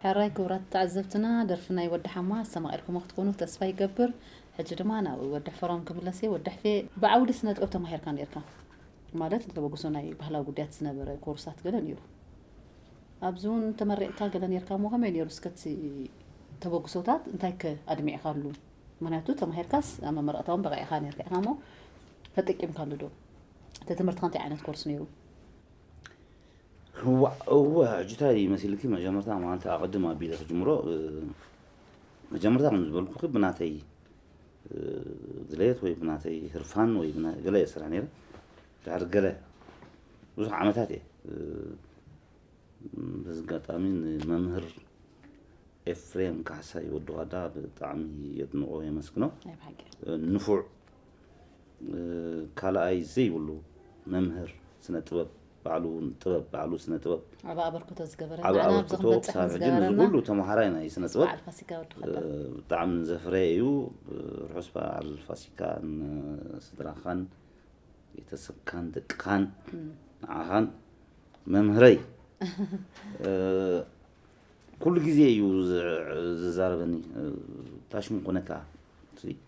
ሕራይ ክቡራት ተዓዘብትና፣ ደርፊ ናይ ወዲ ሓማ ኣስተማቒርኩሞ ክትኮኑ ተስፋ ይገብር። ሕጂ ድማ ናብ ወዲ ሕፈሮም ክምለስ እየ። ወዲ ሕፌ፣ ብዓውዲ ስነ ጥበብ ተማሂርካ ነይርካ? ማለት ተበግሶ ናይ ባህላዊ ጉዳያት ዝነበረ ኮርሳት ገለ ነይሩ። ኣብዚ እውን ተመሪቕካ ገለ ነይርካ እሞ ከመይ ነይሩ? እስከ እቲ ተበግሶታት እንታይ ከ ኣድሚዕካሉ? ምኽንያቱ ተማሂርካስ ኣብ መመረቕታ እውን በቒዕካ ነይርካ ኢኻ እሞ ተጠቂምካሉ ዶ? እቲ ትምህርትኻ እንታይ ዓይነት ኮርስ ነይሩ? እዋ እወ፣ ሕጂ እንታይ መሲልኪ፣ መጀመርታ ማለት ኣቐድም ኣቢለ ክጅምሮ፣ እ፣ መጀመርታ ከም ዝበልኩኺ ብናተይ፣ እ፣ ድሌት ወይ ብናተይ ህርፋን ወይ ብና-፣ ገለ እየ ዝሰርሕ ነይረ። ድሕሪ ገለ ብዙሕ ዓመታት እየ፣ እ፣ በዚ ኣጋጣሚ ንመምህር ኤፍሬም ካሕሳይ ወዲ ጓዳ ብጣዕሚ የድንቖ፣ የመስግኖ። ናይ ብሓቂ። ንፉዕ፣ እ፣ ካልኣይ ዘይብሉ መምህር ስነ ጥበብ፣ ባዕሉ እውን ጥበብ፣ ባዕሉ ስነ ጥበብ ዓቢ ኣበርክቶ ዝገበረ፣ ዓቢ ንዓና ኣብዚ ኣበርክቶ ክንበጽሕ ክሳብ ሕጂ፣ ነዚ ዝገበረና ኩሉ ተምሃራይ ናይ ስነ ጥበብ፣ በዓል ፋሲካ ወዲ ኸዳ። እ፣ ብጣዕሚ ዘፍረየ እዩ። ርሑስ በዓል ፋሲካ ንስድራኻን ቤተሰብካን ደቅኻን ንዓኻን። መምህረይ፣ እ፣ ኩሉ ግዜ እዩ ዝ-፣ ዝዛረበኒ፣ እ፣ ታሽሙ ኮነካ፣ ሲ-፣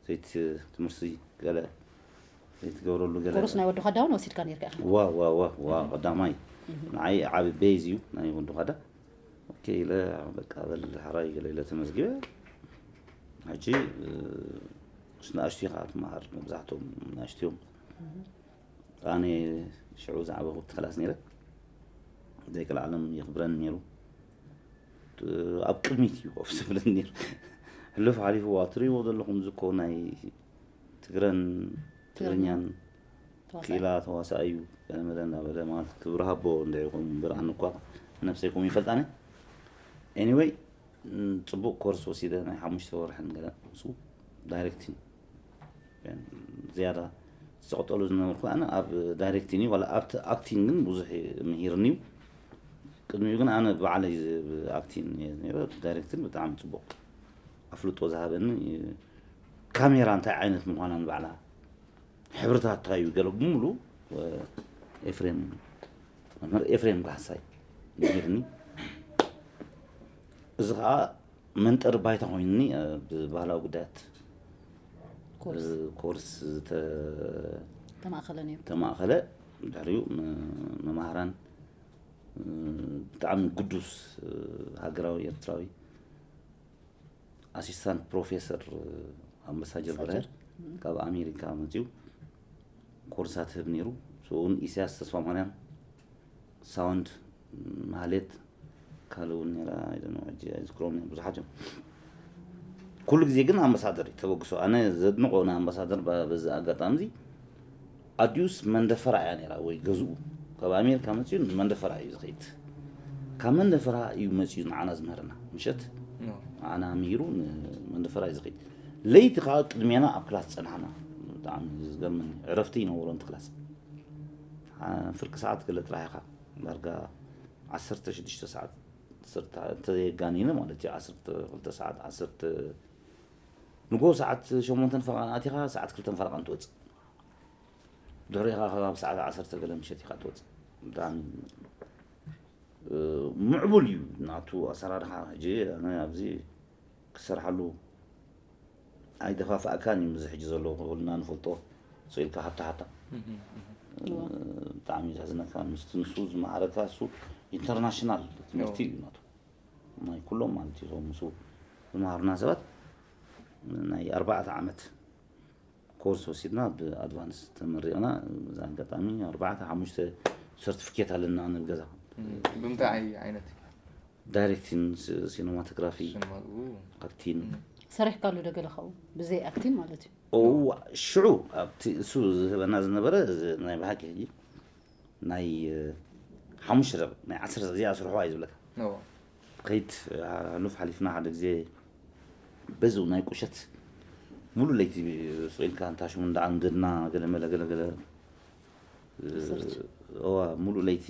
ዘይት-፣ ትምህርቲ ገለ ዘይትገብረሉ ገለ። ኮርስ ናይ ወዲ ኸዳ እውን ወሲድካ ነይርካ ኢኻ? ዋ፣ ዋ፣ ዋ፣ ዋ፣ ቀዳማይ ንዓይ ዓቢ ቤዝ እዩ ናይ ወዲ ኸዳ። ኦኬ ኢለ፣ በቃ በል ሕራይ ገለ ኢለ ተመዝጊበ። ሕጂ፣ እ፣ ምስ ንኣሽቱ ኢኻ ትመሃር፣ መብዛሕትኦም ንኣሽቱ እዮም። ኣነ ሽዑ ዝዓበኹ ክላስ ነይረ። ደቂ ለዓለም የኽብረኒ ነይሩ። ኣብ ቅድሚት እዩ ኮፍ ዝብለኒ ነይሩ። ሕሉፍ ሓሊፉ፣ ዋ፣ ትርእይዎ ዘለኹም እዚ እኮ ናይ ትግረን ትግርኛን ተዋሳኢ። ክኢላ ተዋሳኢ እዩ፣ ገለመለ እናበለ ማለት ክብሪ ሃቦ እንድዒ ይኸውን እምበር፣ ኣነ እኳ ነብሰይ ከምኡ ይፈልጣኒ። ኤኒወይ፣ ም፣ ጽቡቕ ኮርስ ወሲደ ናይ ሓሙሽተ ወርሕን ገለ ምስኡ ዳይሬክቲንግ ዝያዳ ዝተቐጠሉ ዝነበርኩ ኣነ ኣብ ዳይሬክቲንግ እዩ፣ ዋላ ኣብቲ ኣክቲንግ ግን ብዙሕ ምሂርኒ እዩ። ቅድሚኡ ግን ኣነ ባዕለይ ዝ-፣ ብ-፣ ኣክቲንግ እየ ነይረ፣ ዳይሬክቲንግ ብጣዕሚ ጽቡቕ ኣፍልጦ ዝሃበኒ። ካሜራ እንታይ ዓይነት ምዃና ንባዕላ፣ ሕብርታት እንታይ እዩ፣ ገለ ብምሉ ኤፍሬም፣ መምህር ኤፍሬም ካሕሳይ ምሂርኒ። እዚ ኸዓ መንጠሪ ባይታ ኮይኑኒ፣ እ፣ ብባህላዊ ጉዳያት፣ ኮርስ። እ፣ ኮርስ ዝተ-፣ ተማእኸለ ነይሩ። ተማእኸለ። ድሕሪኡ ም-፣ መማህራን፣ እ፣ ብጣዕሚ ግዱስ፣ እ፣ ሃገራዊ ኤርትራዊ ኣሲስታንት ፕሮፌሰር፣ እ፣ ኣምባሳጀር በርሀ ኣምባሳጀር። ካብ ኣሜሪካ መፂኡ ኮርሳት ህብ ነይሩ። ሽኡ እውን ኢሳያስ ተስፋማርያም፣ ሳውንድ፣ ማህሌት፣ ካልእ እውን ነይራ፣ I don't know፣ ሕጂ ኣይዝክሮም እዮም፣ ብዙሓት እዮም። ኩሉ ግዜ ግን ኣምባሳደር እዩ ተበግሶ። ኣነ ዘድንቆ ንኣምባሳደር በ-፣ በዚ ኣጋጣሚ እዚ፣ ኣዲኡስ መንደፈራ እያ ነይራ፣ ወይ ገዝኡ ካብ ኣሜሪካ መፂኡ መንደፈራ እዩ ዝኸይድ። ካብ መንደፈራ እዩ መፂኡ ንዓና ዝምህረና። ምሸት ንዓና ምሂሩ ንመንደፈራ እዩ ዝኸይድ። ለይቲ ከዓ ቅድሜና ኣብ ክላስ ፀናሕና። ብጣዕሚ ዝገርመኒ፣ ዕረፍቲ ይነበሮ እቲ ክላስ። ዓ-፣ ፍርቂ ሰዓት ገለ ጥራሕ ኢኻ፣ ዳርጋ ዓሰርተ ሽዱሽተ ሰዓት፣ ዓሰርተ፣ እንተዘየጋኒነ ማለት እዩ፣ ዓሰርተ ክልተ ሰዓት፣ ዓሰርተ፣ ንጎ ሰዓት ሸሞንተን ፈረቓን ኣቲኻ፣ ሰዓት ክልተን ፈረቓን ትወፅእ። ድሕሪኻ ከባቢ ሰዓት ዓሰርተ ገለ ምሸት ኢኻ ትወፅእ። ብጣዕሚ፣ እ፣ ምዕቡል እዩ ናቱ ኣሰራርሓ። ሕጂ ኣነ ኣብዚ ክሰርሓሉ ኣይደፋፍኣካን እዩ፣ ምስዚ ሕጂ ዘሎ ኩልና ንፈልጦ፣ ስቕ ኢልካ ሃታ ሃታ። እ፣ ብጣዕሚ እዩ ዘሕዝነካ። ምስቲ ንሱ ዝመሃረካ፣ እሱ ኢንተርናሽናል ትምህርቲ እዩ ናቱ። ናይ ኩሎም ማለት እዩ፣ እዞም ምስኡ ዝመሃሩና ሰባት ናይ ኣርባዕተ ዓመት ኮርስ ወሲድና ብኣድቫንስ ተመሪቕና። በዚ ኣጋጣሚ ኣርባዕተ ሓሙሽተ ሰርቲፊኬት ኣለና ንብል ገዛ። ም፣ ብምንታይ ዓይነት? ዳይሬክቲን፣ ሲ-፣ ሲኖማቶግራፊ፣ ሽማ-፣ ኡ። ኣክቲን። ሰሪሕካሉ ዶ ገለ ካብኡ? ብዘይ ኣክቲን ማለት እዩ። እዋ፣ ሽዑ ኣብቲ እሱ ዝህበና ዝነበረ፣ እዚ ናይ ብሓቂ ሕጂ ናይ፣ እ፣ ሓሙሽተ ደቂቕ፣ ናይ ዓሰርተ ደቂቕ እዚኣ ስርሕዋ እዩ ዝብለካ። እዎ። ከይድ፣ እ፣ ሕሉፍ ሓሊፍና ሓደ ግዜ በዚ ናይ ቁሸት ሙሉ ለይቲ ስቕ ኢልካ እንታሽሙ እንዳዓንደድና ገለ መለ ገለ ገለ፣ እ፣ ሪሰርች። እዋ፣ ሙሉ ለይቲ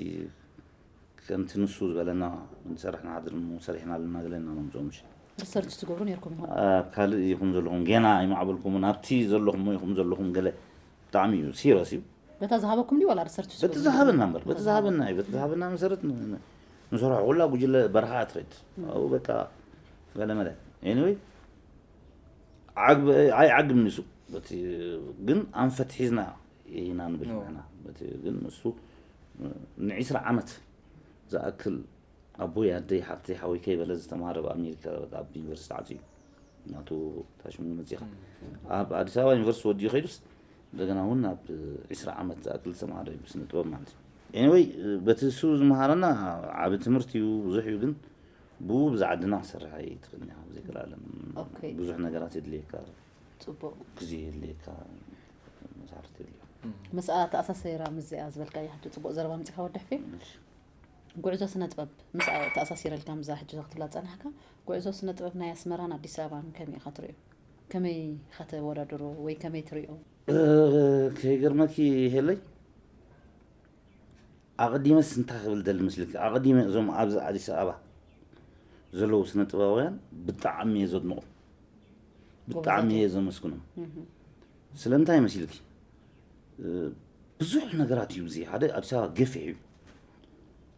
ከምቲ ንሱ ዝበለና ንሰርሕ ንሓድር እሞ ሰሪሕና ኣለና ገለ ኢና ነምፅኦ ምሽ። ሪሰርች ትገብሩ ነይርኩም ይኾን? ኣብ ካልእ ኢኹም ዘለኹም፣ ገና ኣይማዕበልኩምን፣ ኣብቲ ዘለኹም ኢኹም ዘለኹም ገለ። ብጣዕሚ እዩ ሲሪየስ እዩ። በታ ዝሃበኩም ድዩ ዋላ ሪሰርች በቲ ትገብሩ? ዝሃበና እምበር፣ በቲ ዝሃበና እዩ። በቲ ዝሃበና መሰረት ን-፣ ን-፣ ንሰርሖ ኩላ ጉጅለ በረኻ ትኸይድ ኣብኡ በቃ ገለመለ። Anyway፣ ዓግብ ኣይዓግብ ንሱ፣ በቲ ግን ኣንፈት ሒዝና ኢና ንብል ንሕና። በቲ ግን እሱ ንዒስራ ዓመት ዝኣክል ኣቦይ ኣደይ ሓፍተይ ሓወይ ከይበለ ዝተማሃረ ኣብ ኣሜሪካ ኣብ ዩኒቨርሲቲ ዓፂዩ ናቱ ታሽሙ መፂኻ ኣብ ኣዲስ ኣበባ ዩኒቨርሲቲ ወዲኡ ከይዱስ እንደገና እውን ኣብ ዒስራ ዓመት ዝኣክል ዝተማሃረ እዩ ብስነ ጥበብ ማለት እዩ። Anyway፣ በቲ እሱ ዝመሃረና ዓቢ ትምህርቲ እዩ፣ ብዙሕ እዩ፣ ግን ብኡ ብዛ ዓድና ክሰርሕ ኣይትኽእልን ኢኻ። ብዘይቀልዓለም ብዙሕ ነገራት የድልየካ፣ ፅቡቅ ግዜ የድልየካ፣ መሳርሕቲ የድልዩ። ምስኣ ተኣሳሰራ ምስዚኣ ዝበልካያ ሕጂ ፅቡቅ ዘረባ ምፂኻ ወዲ ሕፌ። ጉዕዞ ስነ ጥበብ ምስኣ ተኣሳሲረልካ ምዛ ሕጂ ክትብላ ዝፀናሕካ ጉዕዞ ስነ ጥበብ ናይ ኣስመራን ኣዲስ ኣበባን ከመይ ኢኻ ትሪኦ? ከመይ ኢኻ ተወዳድሮ ወይ ከመይ ትሪኦ? ከይገርመኪ ሄለይ፣ ኣቐዲመስ እንታይ ክብል ደሊ መስልኪ? ኣቐዲመ እዞም ኣብዚ ኣዲስ ኣበባ ዘለዉ ስነ ጥበባውያን ብጣዕሚ እየ ዘድንቖም፣ ብጣዕሚ እየ ዘመስግኖም። ስለምንታይ መሲልኪ? ብዙሕ ነገራት እዩ። እዚ ሓደ ኣዲስ ኣበባ ገፊሕ እዩ፣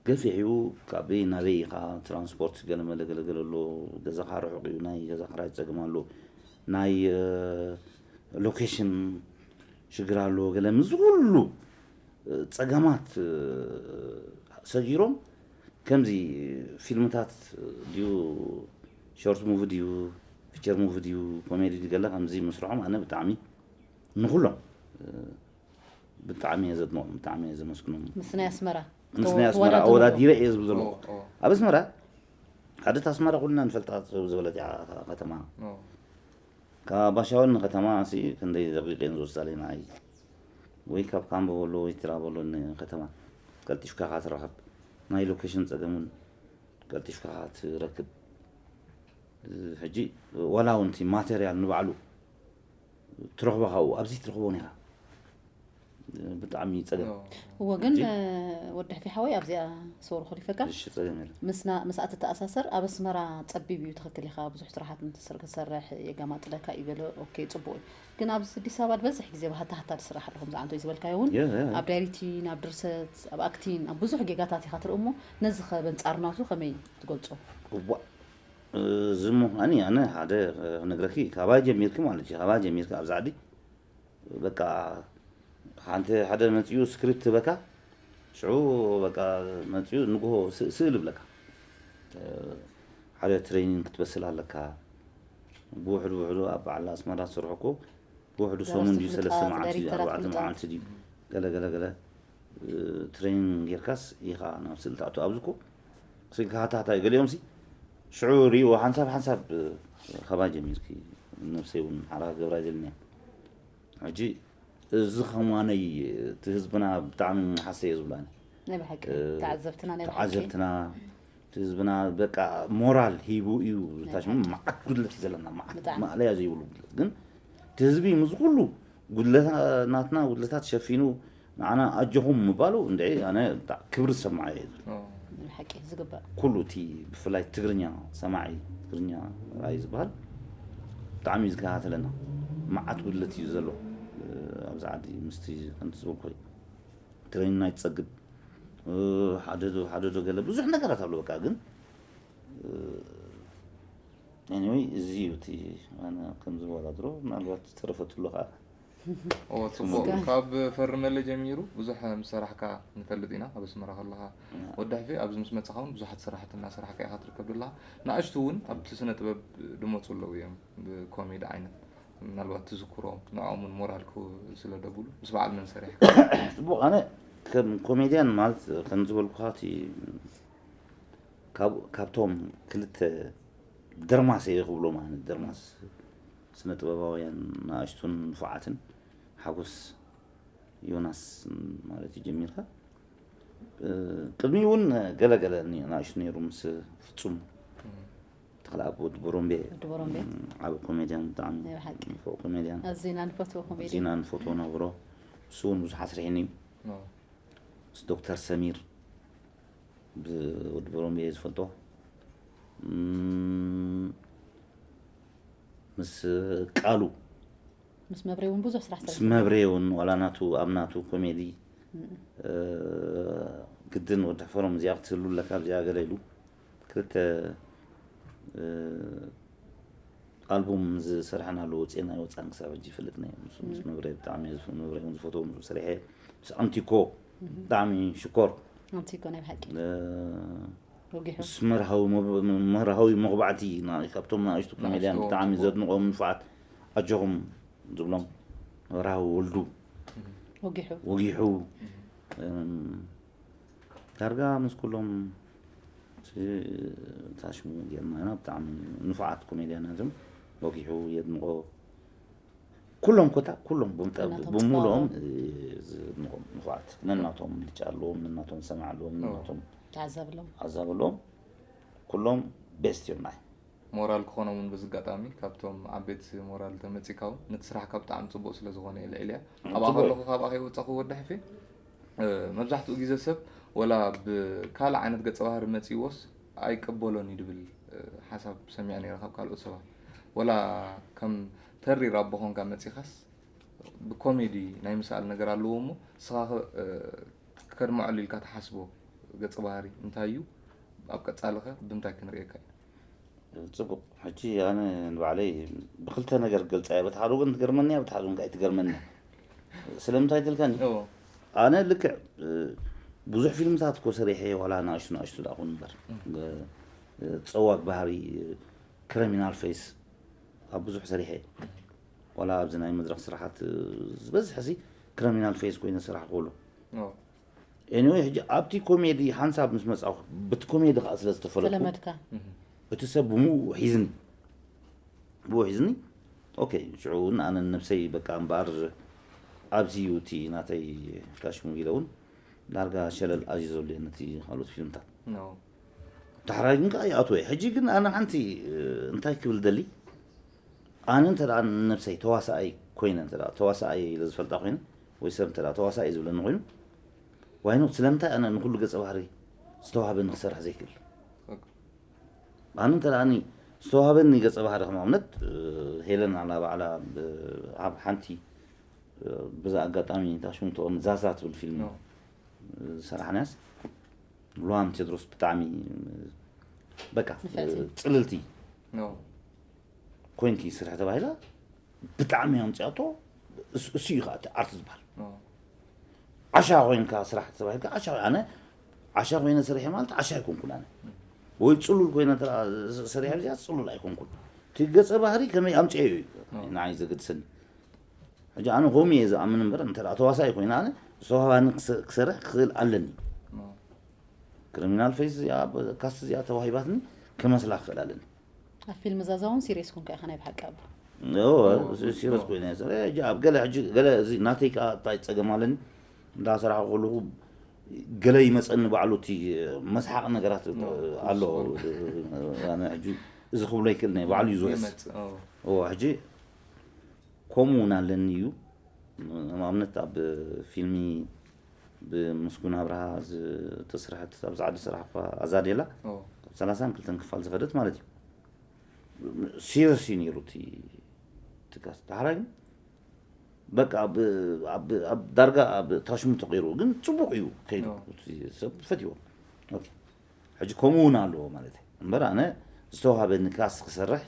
ገፊሕ እዩ። ካበይ ናበይ ኢኻ? ትራንስፖርት ገለመለ ገለገለ ኣሎ። ገዛኻ ርሑቕ እዩ፣ ናይ ገዛ ክራይ ፀገም ኣሎ፣ ናይ ሎኬሽን ሽግር ኣሎ። ገለ ምስ ኩሉ ፀገማት ሰጊሮም ከምዚ ፊልምታት ድዩ፣ ሾርት ሙቪ ድዩ፣ ፒክቸር ሙቪ ድዩ፣ ኮሜዲ ድዩ፣ ገለ ከምዚ ምስርሖም ኣነ ብጣዕሚ ንኩሎም ብጣዕሚ እየ ዘድንቖም፣ ብጣዕሚ እየ ዘመስግኖም። ምስ ናይ ኣስመራ ምስ ናይ ኣስመራ ኣወዳዲረ እየ ዝብል ዘለኹ። ኣብ ኣስመራ ሓደ ኣስመራ ኩልና ንፈልጣ ዝበለት እያ ከተማ። ካብ ባሻውን ንከተማ ሲ ክንደይ ደቂቕ እየን ዝወስዳለይ ንዓይ። ወይ ካብ ካምቦ በሎ ወይ ትራ በሎ ንከተማ ቀልጢፍካ ኢኻ ትራኸብ። ናይ ሎኬሽን ጸገም እውን ቀልጢፍካ ኢኻ ትረክብ። ሕጂ ዋላ እውን እቲ ማቴርያል ንባዕሉ ትረኽቦ ካብኡ ኣብዚ ትረኽቦን ኢኻ። ብጣዕሚ ጸገም። እዎ ግን ወዲ ሕፊ ሓወይ ኣብዚኣ ሰውሩ ከሊፈካ እሺ፣ ጸገም የለን። ምስና ምስኣ ትተኣሳሰር ኣብ ኣስመራ ጸቢብ እዩ። ትኽክል ኢኻ። ብዙሕ ስራሓት እንትስር ክሰርሕ የጋማጥለካ እዩ በለ። ኦኬ፣ ጽቡቅ እዩ። ግን ኣብዚ ኣዲስ ኣበባ ዝበዝሕ ግዜ ብሃታ ሃታ ዝስራሕ ኣለኹም ዝዓንቶ እዩ ዝበልካዮ እውን የ- የ- ኣብ ዳይሪክቲን ኣብ ድርሰት ኣብ ኣክቲን ኣብ ብዙሕ ጌጋታት ኢኻ ትርኢ እሞ ነዚ ከ በንጻርናቱ ከመይ ትገልጾ? እዋ፣ እዚ እሞ ኣነ ኣነ ሓደ ክነግረኪ ካባይ ጀሚርኪ ማለት እዩ። ካባይ ጀሚርኪ ኣብዚ ዓዲ በቃ ሓንቲ ሓደ መፅኡ ስክሪፕት በካ ሽዑ በቃ መፅኡ ንግሆ ስ- ስእል ይብለካ። ሓደ ትሬኒንግ ክትበስል ኣለካ። ብውሕዱ ውሕዱ ኣብ በዓል ኣስመራ ዝሰርሑ እኮ ብውሕዱ ሰሙን ድዩ ሰለስተ መዓልቲ ድዩ ኣርባዕተ መዓልቲ ድዩ ገለ ገለ ገለ ትሬኒንግ ጌርካስ ኢኻ ናብ ስእል ትኣቱ። ኣብዚ እኮ ስልካ ሃታሃታ እዩ። ገሊኦም ሲ ሽዑ ሪእዎ ሓንሳብ ሓንሳብ ካባይ ጀሚርኪ ነብሰይ እውን ሓራ ክገብራ ኣይደልን እየ። ሕጂ እዚ ከማነይ እቲ ህዝብና ብጣዕሚ ሓሰየ ዝብሉ ኣነ ናይ ብሓቂ ተዓዘብትና ናይ ብሓቂ ተዓዘብትና እቲ ህዝብና በቃ ሞራል ሂቡ እዩ። ታሽ መዓት ጉድለት እዩ ዘለና መዓት ብጣዕሚ። ማእለያ ዘይብሉ ጉድለት ግን እቲ ህዝቢ ምስ ኩሉ ጉድለታ ናትና ጉድለታት ሸፊኑ ንዓና ኣጆኹም ምባሉ እንድዒ ኣነ ብጣዕ ክብሪ ዝሰማዓዮ እዩ። ናይ ብሓቂ ዝግባእ ኩሉ እቲ ብፍላይ ትግርኛ ሰማዒ ትግርኛ ራይ ዝበሃል ብጣዕሚ እዩ ዝከታተለና። መዓት ጉድለት እዩ ዘሎ ኣብዚ ዓዲ ምስቲ ከምቲ ዝበልኩ ትሬኒን ኣይትፀግብ ሓደ ዶ ሓደ ዶ ገለ ብዙሕ ነገራት ኣሎ በቃ ግን anyway እዚ እዩ እቲ ኣነ ከም ዝወዳድሮ ምናልባት ዝተረፈትሉ ከዓ ኦ ፅቡቅ ካብ ፈርመለ ጀሚሩ ብዙሕ ምስ ሰራሕካ ንፈልጥ ኢና ኣብ ኣስመራ ከለካ ወዲ ሕፊ ኣብዚ ምስ መፃካ እውን ብዙሓት ስራሕቲ እናሰራሕካ ኢካ ትርከብ ዘለካ ንኣሽቱ እውን ኣብቲ ስነ ጥበብ ድመፁ ኣለዉ እዮም ብኮሜዲ ዓይነት ምናልባት ትዝክሮም ንዕኦም እውን ሞራል ክህቡ ስለ ደብሉ ምስ በዓል መን ሰሪሕካ ፅቡቅ ኣነ ከም ኮሜድያን ማለት ከም ዝበልኩካ እቲ ካብ- ካብቶም ክልተ ደርማስ እየ ክብሎም ኣነ ደርማስ ስነ ጥበባውያን ንኣሽቱን ንፉዓትን ሓጎስ ዮናስ ማለት እዩ ጀሚርካ ቅድሚ እውን ገለገለ ንኣሽቱ ነይሩ ምስ ፍፁም ተክለኣብ ወዲ ቦሮምቤ ወዲ ቦሮምቤ ዓብ ኮሜድያን ብጣዕሚ ናይ ብሓቂ ንፉዕ ኮሜድያን ኣዚና ንፈትዎ ኮሜዲ ዜና ንፈትዎ ነብሮ እሱ እውን ብዙሕ ኣስሪሕኒ እዩ ምስ ዶክተር ሰሚር ብወዲ ቦሮምቤ እየ ዝፈልጦ እም፣ ምስ ቃሉ ምስ መብሬ እውን ብዙሕ ስራሕ ምስ ሰሪሑ መብሬ እውን ዋላ ናቱ ኣብ ናቱ ኮሜዲ እ፣ ግድን ወዲ ሕፈሮም እዚኣ ክትህሉ ኣለካ ኣብዚኣ ገለ ኢሉ ክልተ ኣልቡም ዝሰርሐን ኣሎ ወፅኤና ይወፃን ክሳብ ሕጂ ይፈልጥና እዮም ምስ መብረ ብጣዕሚ ዝፍ- መብረ እውን ዝፈትዎም ስርሐ ምስ ኣንቲኮ ብጣዕሚ ሽኮር ኣንቲኮ ናይ ብሓቂ እ፣ ወጊሑ ምስ መርሃዊ መብ- መርሃዊ መቑባዕቲ ና- ካብቶም ንኣሽቱ ኮሜድያን ንኣሽቱ ብጣዕሚ ጽቡቕ። ዘድንቖም ንፉዓት ኣጆኹም ዝብሎም መርሃዊ ወልዱ ወጊሑ ወጊሑ እም፣ ዳርጋ ምስ ኩሎም ሲ- ታሽሙ ጌርና ኢና ብጣዕሚ ንፉዓት ኮሜድያናት እዮም ወጊሑ የድንቖ ኩሎም ኮታ ኩሎም ብምጠ- ነናቶም ብምሉኦም ጽባቐ። እ፣ ዝድንቖም ንፉዓት ነናቶም ብልጫ ኣለዎም ነናቶም ሰማዕ ኣለዎም ነናቶም ተዓዛብሎም ዓዛብ ኣለዎም ኩሎም ቤስት እዮም ናይ ሞራል ክኾኖም እውን በዚ ኣጋጣሚ ካብቶም ዓበይቲ ሞራል ተመፂካ እውን ነቲ ስራሕካ ብጣዕሚ ፅቡቅ ስለ ዝኾነ እየ ልዕልያ ኣብኣ ጽቡቅ። ከለኹ ካብኣ ከይወፃኹ ወዲ ሕፌ እ፣ መብዛሕትኡ ግዜ ሰብ ወላ ብካልእ ዓይነት ገፀ ባህሪ መፂዎስ ኣይቀበሎን እዩ ድብል እ፣ ሓሳብ ሰሚዐ ነይረ ካብ ካልኦት ሰባት ወላ ከም ተሪር ኣቦ ኾንካ መፂኻስ ብኮሜዲ ናይ ምሳል ነገር ኣለዎ እሞ ንስኻ ከ እ፣ ከድምዐሉ ኢልካ ትሓስቦ ገፀ ባህሪ እንታይ እዩ ኣብ ቀፃሊ ኸ ብምንታይ ክንርእየካ ኢና ፅቡቅ ሕጂ ኣነ ንባዕለይ ብክልተ ነገር ገልፃ እየ በቲ ሓደ ወገን ትገርመኒ እያ በቲ ሓደ ወገን ከዓ ኣይትገርመኒ እያ። ስለምንታይ ትልካኒ እዎ ኣነ ልክዕ እ፣ ብዙሕ ፊልምታት እኮ ሰሪሐ ዋላ ንኣሽቱ ንኣሽቱ ዳኣ ኹን እምበር እ፣ ጸዋግ ባህሪ ክሪሚናል ፌስ ኣብ ብዙሕ ሰሪሐ ዋላ ኣብዚ ናይ መድረክ ስራሓት እ፣ ዝበዝሐ ሲ ክሪሚናል ፌስ ኮይነ ስራሕ ክብሎ እዎ ኤኒወይ ሕጂ ኣብቲ ኮሜዲ ሓንሳብ ምስ መጻኹ በቲ ኮሜዲ ከዓ ስለ ዝተፈለጥኩ ተለመድካ እህ። እቲ ሰብ ብሙኡ ሒዝኒ ብኡ ሒዝኒ ኦኬ ሽዑ እውን ኣነ ነብሰይ በቃ እምበኣር ኣብዚ እዩ እቲ ናተይ ካሽሙ ኢለ እውን ዳርጋ ሸለል ኣዚዘሉ እየ ነቲ ካልኦት ፊልምታት እዎ ዳሕራይ ግን ከዓ ይኣትወ እየ ሕጂ ግን ኣነ ሓንቲ እ፣ እንታይ ክብል ደሊ ኣነ እንተ ደኣ ነብሰይ ተዋሳኣይ ኮይነ እንተ ደኣ ተዋሳኣይ ኢለ ዝፈልጣ ኮይነ ወይ ሰብ እንተ ደኣ ተዋሳኣይ ዝብለኒ ኮይኑ ዋይኖ ስለምንታይ ኣነ ንኩሉ ገጸ ባህሪ ዝተዋህበኒ ክሰርሕ ዘይክእል ኣነ እንተ ደኣኒ ዝተዋህበኒ ገጸ ባህሪ ከም ኣብነት እ፣ ሄለን ኣላ ባዕላ ብ- ኣብ ሓንቲ እ፣ ብዛ ኣጋጣሚ ታሽሙ ትቐም ዛዛ ትብል ፊልም እዎ ዝሰራሕናያስ ሉዋም ቴድሮስ ብጣዕሚ በቃ ንፍዕቲ። እ፣ ጽልልቲ እዎ ኮይንኪ ስራሕ ተባሂላ ብጣዕሚ ኣምፅኣቶ እሱ እሱ እዩ ከዓ እቲ ኣርት ዝበሃል እዎ ዓሻ ኮይንካ ስራሕ ተባሂልካ ዓሻ ኣነ ዓሻ ኮይነ ስርሐ ማለት ዓሻ ኣይኮንኩን ኣነ ወይ ፅሉል ኮይነ እንተ ደኣ ስርሐ ብዚኣ ፅሉል ኣይኮንኩን እቲ ገፀ ባህሪ ከመይ ኣምፅኦ እዩ ንዓይ ዘገድሰኒ ሕጂ ኣነ ከምኡ እየ ዝኣምን እምበር እንተ ደኣ ተዋሳኢ ኮይነ ኣነ ዝተዋህባኒ ክሰ- ክሰርሕ ክኽእል ኣለኒ እዎ ክሪሚናል ፌስ እዚኣ ካስት እዚኣ ተዋሂባትኒ ክመስላ ክኽእል ኣለኒ ኣብ ፊልም ዛዛ እውን ሲሪየስ ኮንካ ኢኻ ናይ ብሓቂ ኣቦ ሲሪየስ ኮይነ እየ ዝሰርሕ። ሕጂ ኣብ ገለ ሕጂ ገለ እዚ ናተይ ከዓ እንታይ ፀገም ኣለኒ እንዳሰራሕኩ ከለኹ ገለ ይመፀኒ ባዕሉ እቲ መስሓቕ ነገራት ኣሎ ኣነ ሕጂ እዚ ክብሎ ይክእል ናይ ባዕሉ እዩ ዝውሕስ ይመጽእ እዎ እዎ ሕጂ ከምኡ እውን ኣለኒ እዩ ንኣብነት ኣብ ፊልሚ ብምስጉን ኣብርሃ ዝተስርሐት ኣብ ዛዕዲ ስራሕ እኳ ኣዛዴላ እዎ ሰላሳን ክልተን ክፋል ዝኸደት ማለት እዩ ሲሪየስ እዩ ነይሩ እቲ ትጋስ ዳሕራይ ግን በቃ ኣብ ኣብ ኣብ ዳርጋ ኣብ ታሽሙ ተቂሩ ግን ፅቡቅ እዩ ከይዱ ኦ። እቲ ሰብ ፈትዎ ኦኬ ሕጂ ከምኡ እውን ኣለዎ ማለት እዩ እምበር ኣነ ዝተዋሃበኒ ካስ ክሰርሕ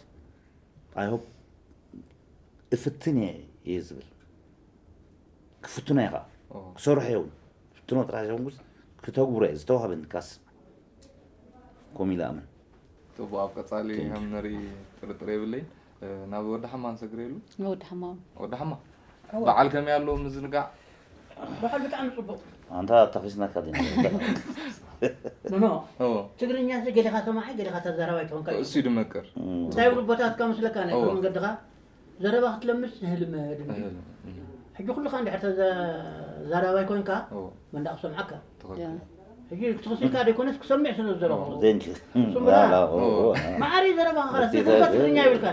ኣይሆፕ እፍትን እየ እየ ዝብል ክፍትኖ እየ ከዓ ኦ። ክሰርሖ እውን ፍትኖ ጥራሕ ዘይኮንኩስ ክተግብሮ እየ ዝተዋሃበኒ ካስ ከምኡ ኢለ ኣምን ጥቡቅ ኣብ ቀጻሊ ከም ንርኢ ጥርጥር የብለይን ናብ ወዲ ሓማ ንሰግረሉ ወዲ ሓማም ወዲ ሓማ በዓል ከመይ ኣሎ ምዝንጋዕ በዓል ብጣዕሚ ፅቡቅ ኣንታ ተኺስናካ ዲና ኖኖ ኦ ትግርኛ ሲ ገሌኻ ሰማዒ ገሌኻ ተዛራባይ ትኾንካ እዩ እሱ ድመቅር እንታይ ብሉ ቦታትካ መስለካ ናይ እወ። እግሪ መንገድኻ ዘረባ ክትለምስ ንህልመድ እህል ሕጂ ኩልኻ እንድሕር ተዛራባይ ኮንካ ኦ መንዳ ክሰምዓካ ትኽክል ሕጂ ትኽስልካ ደይኮነስ ክሰምዕ ስለ ዝዘረቡ ቴንክ እሱም ብላ- ኦ ማዕሪ ዘረባ ኻላ ትግርኛ ይብልካ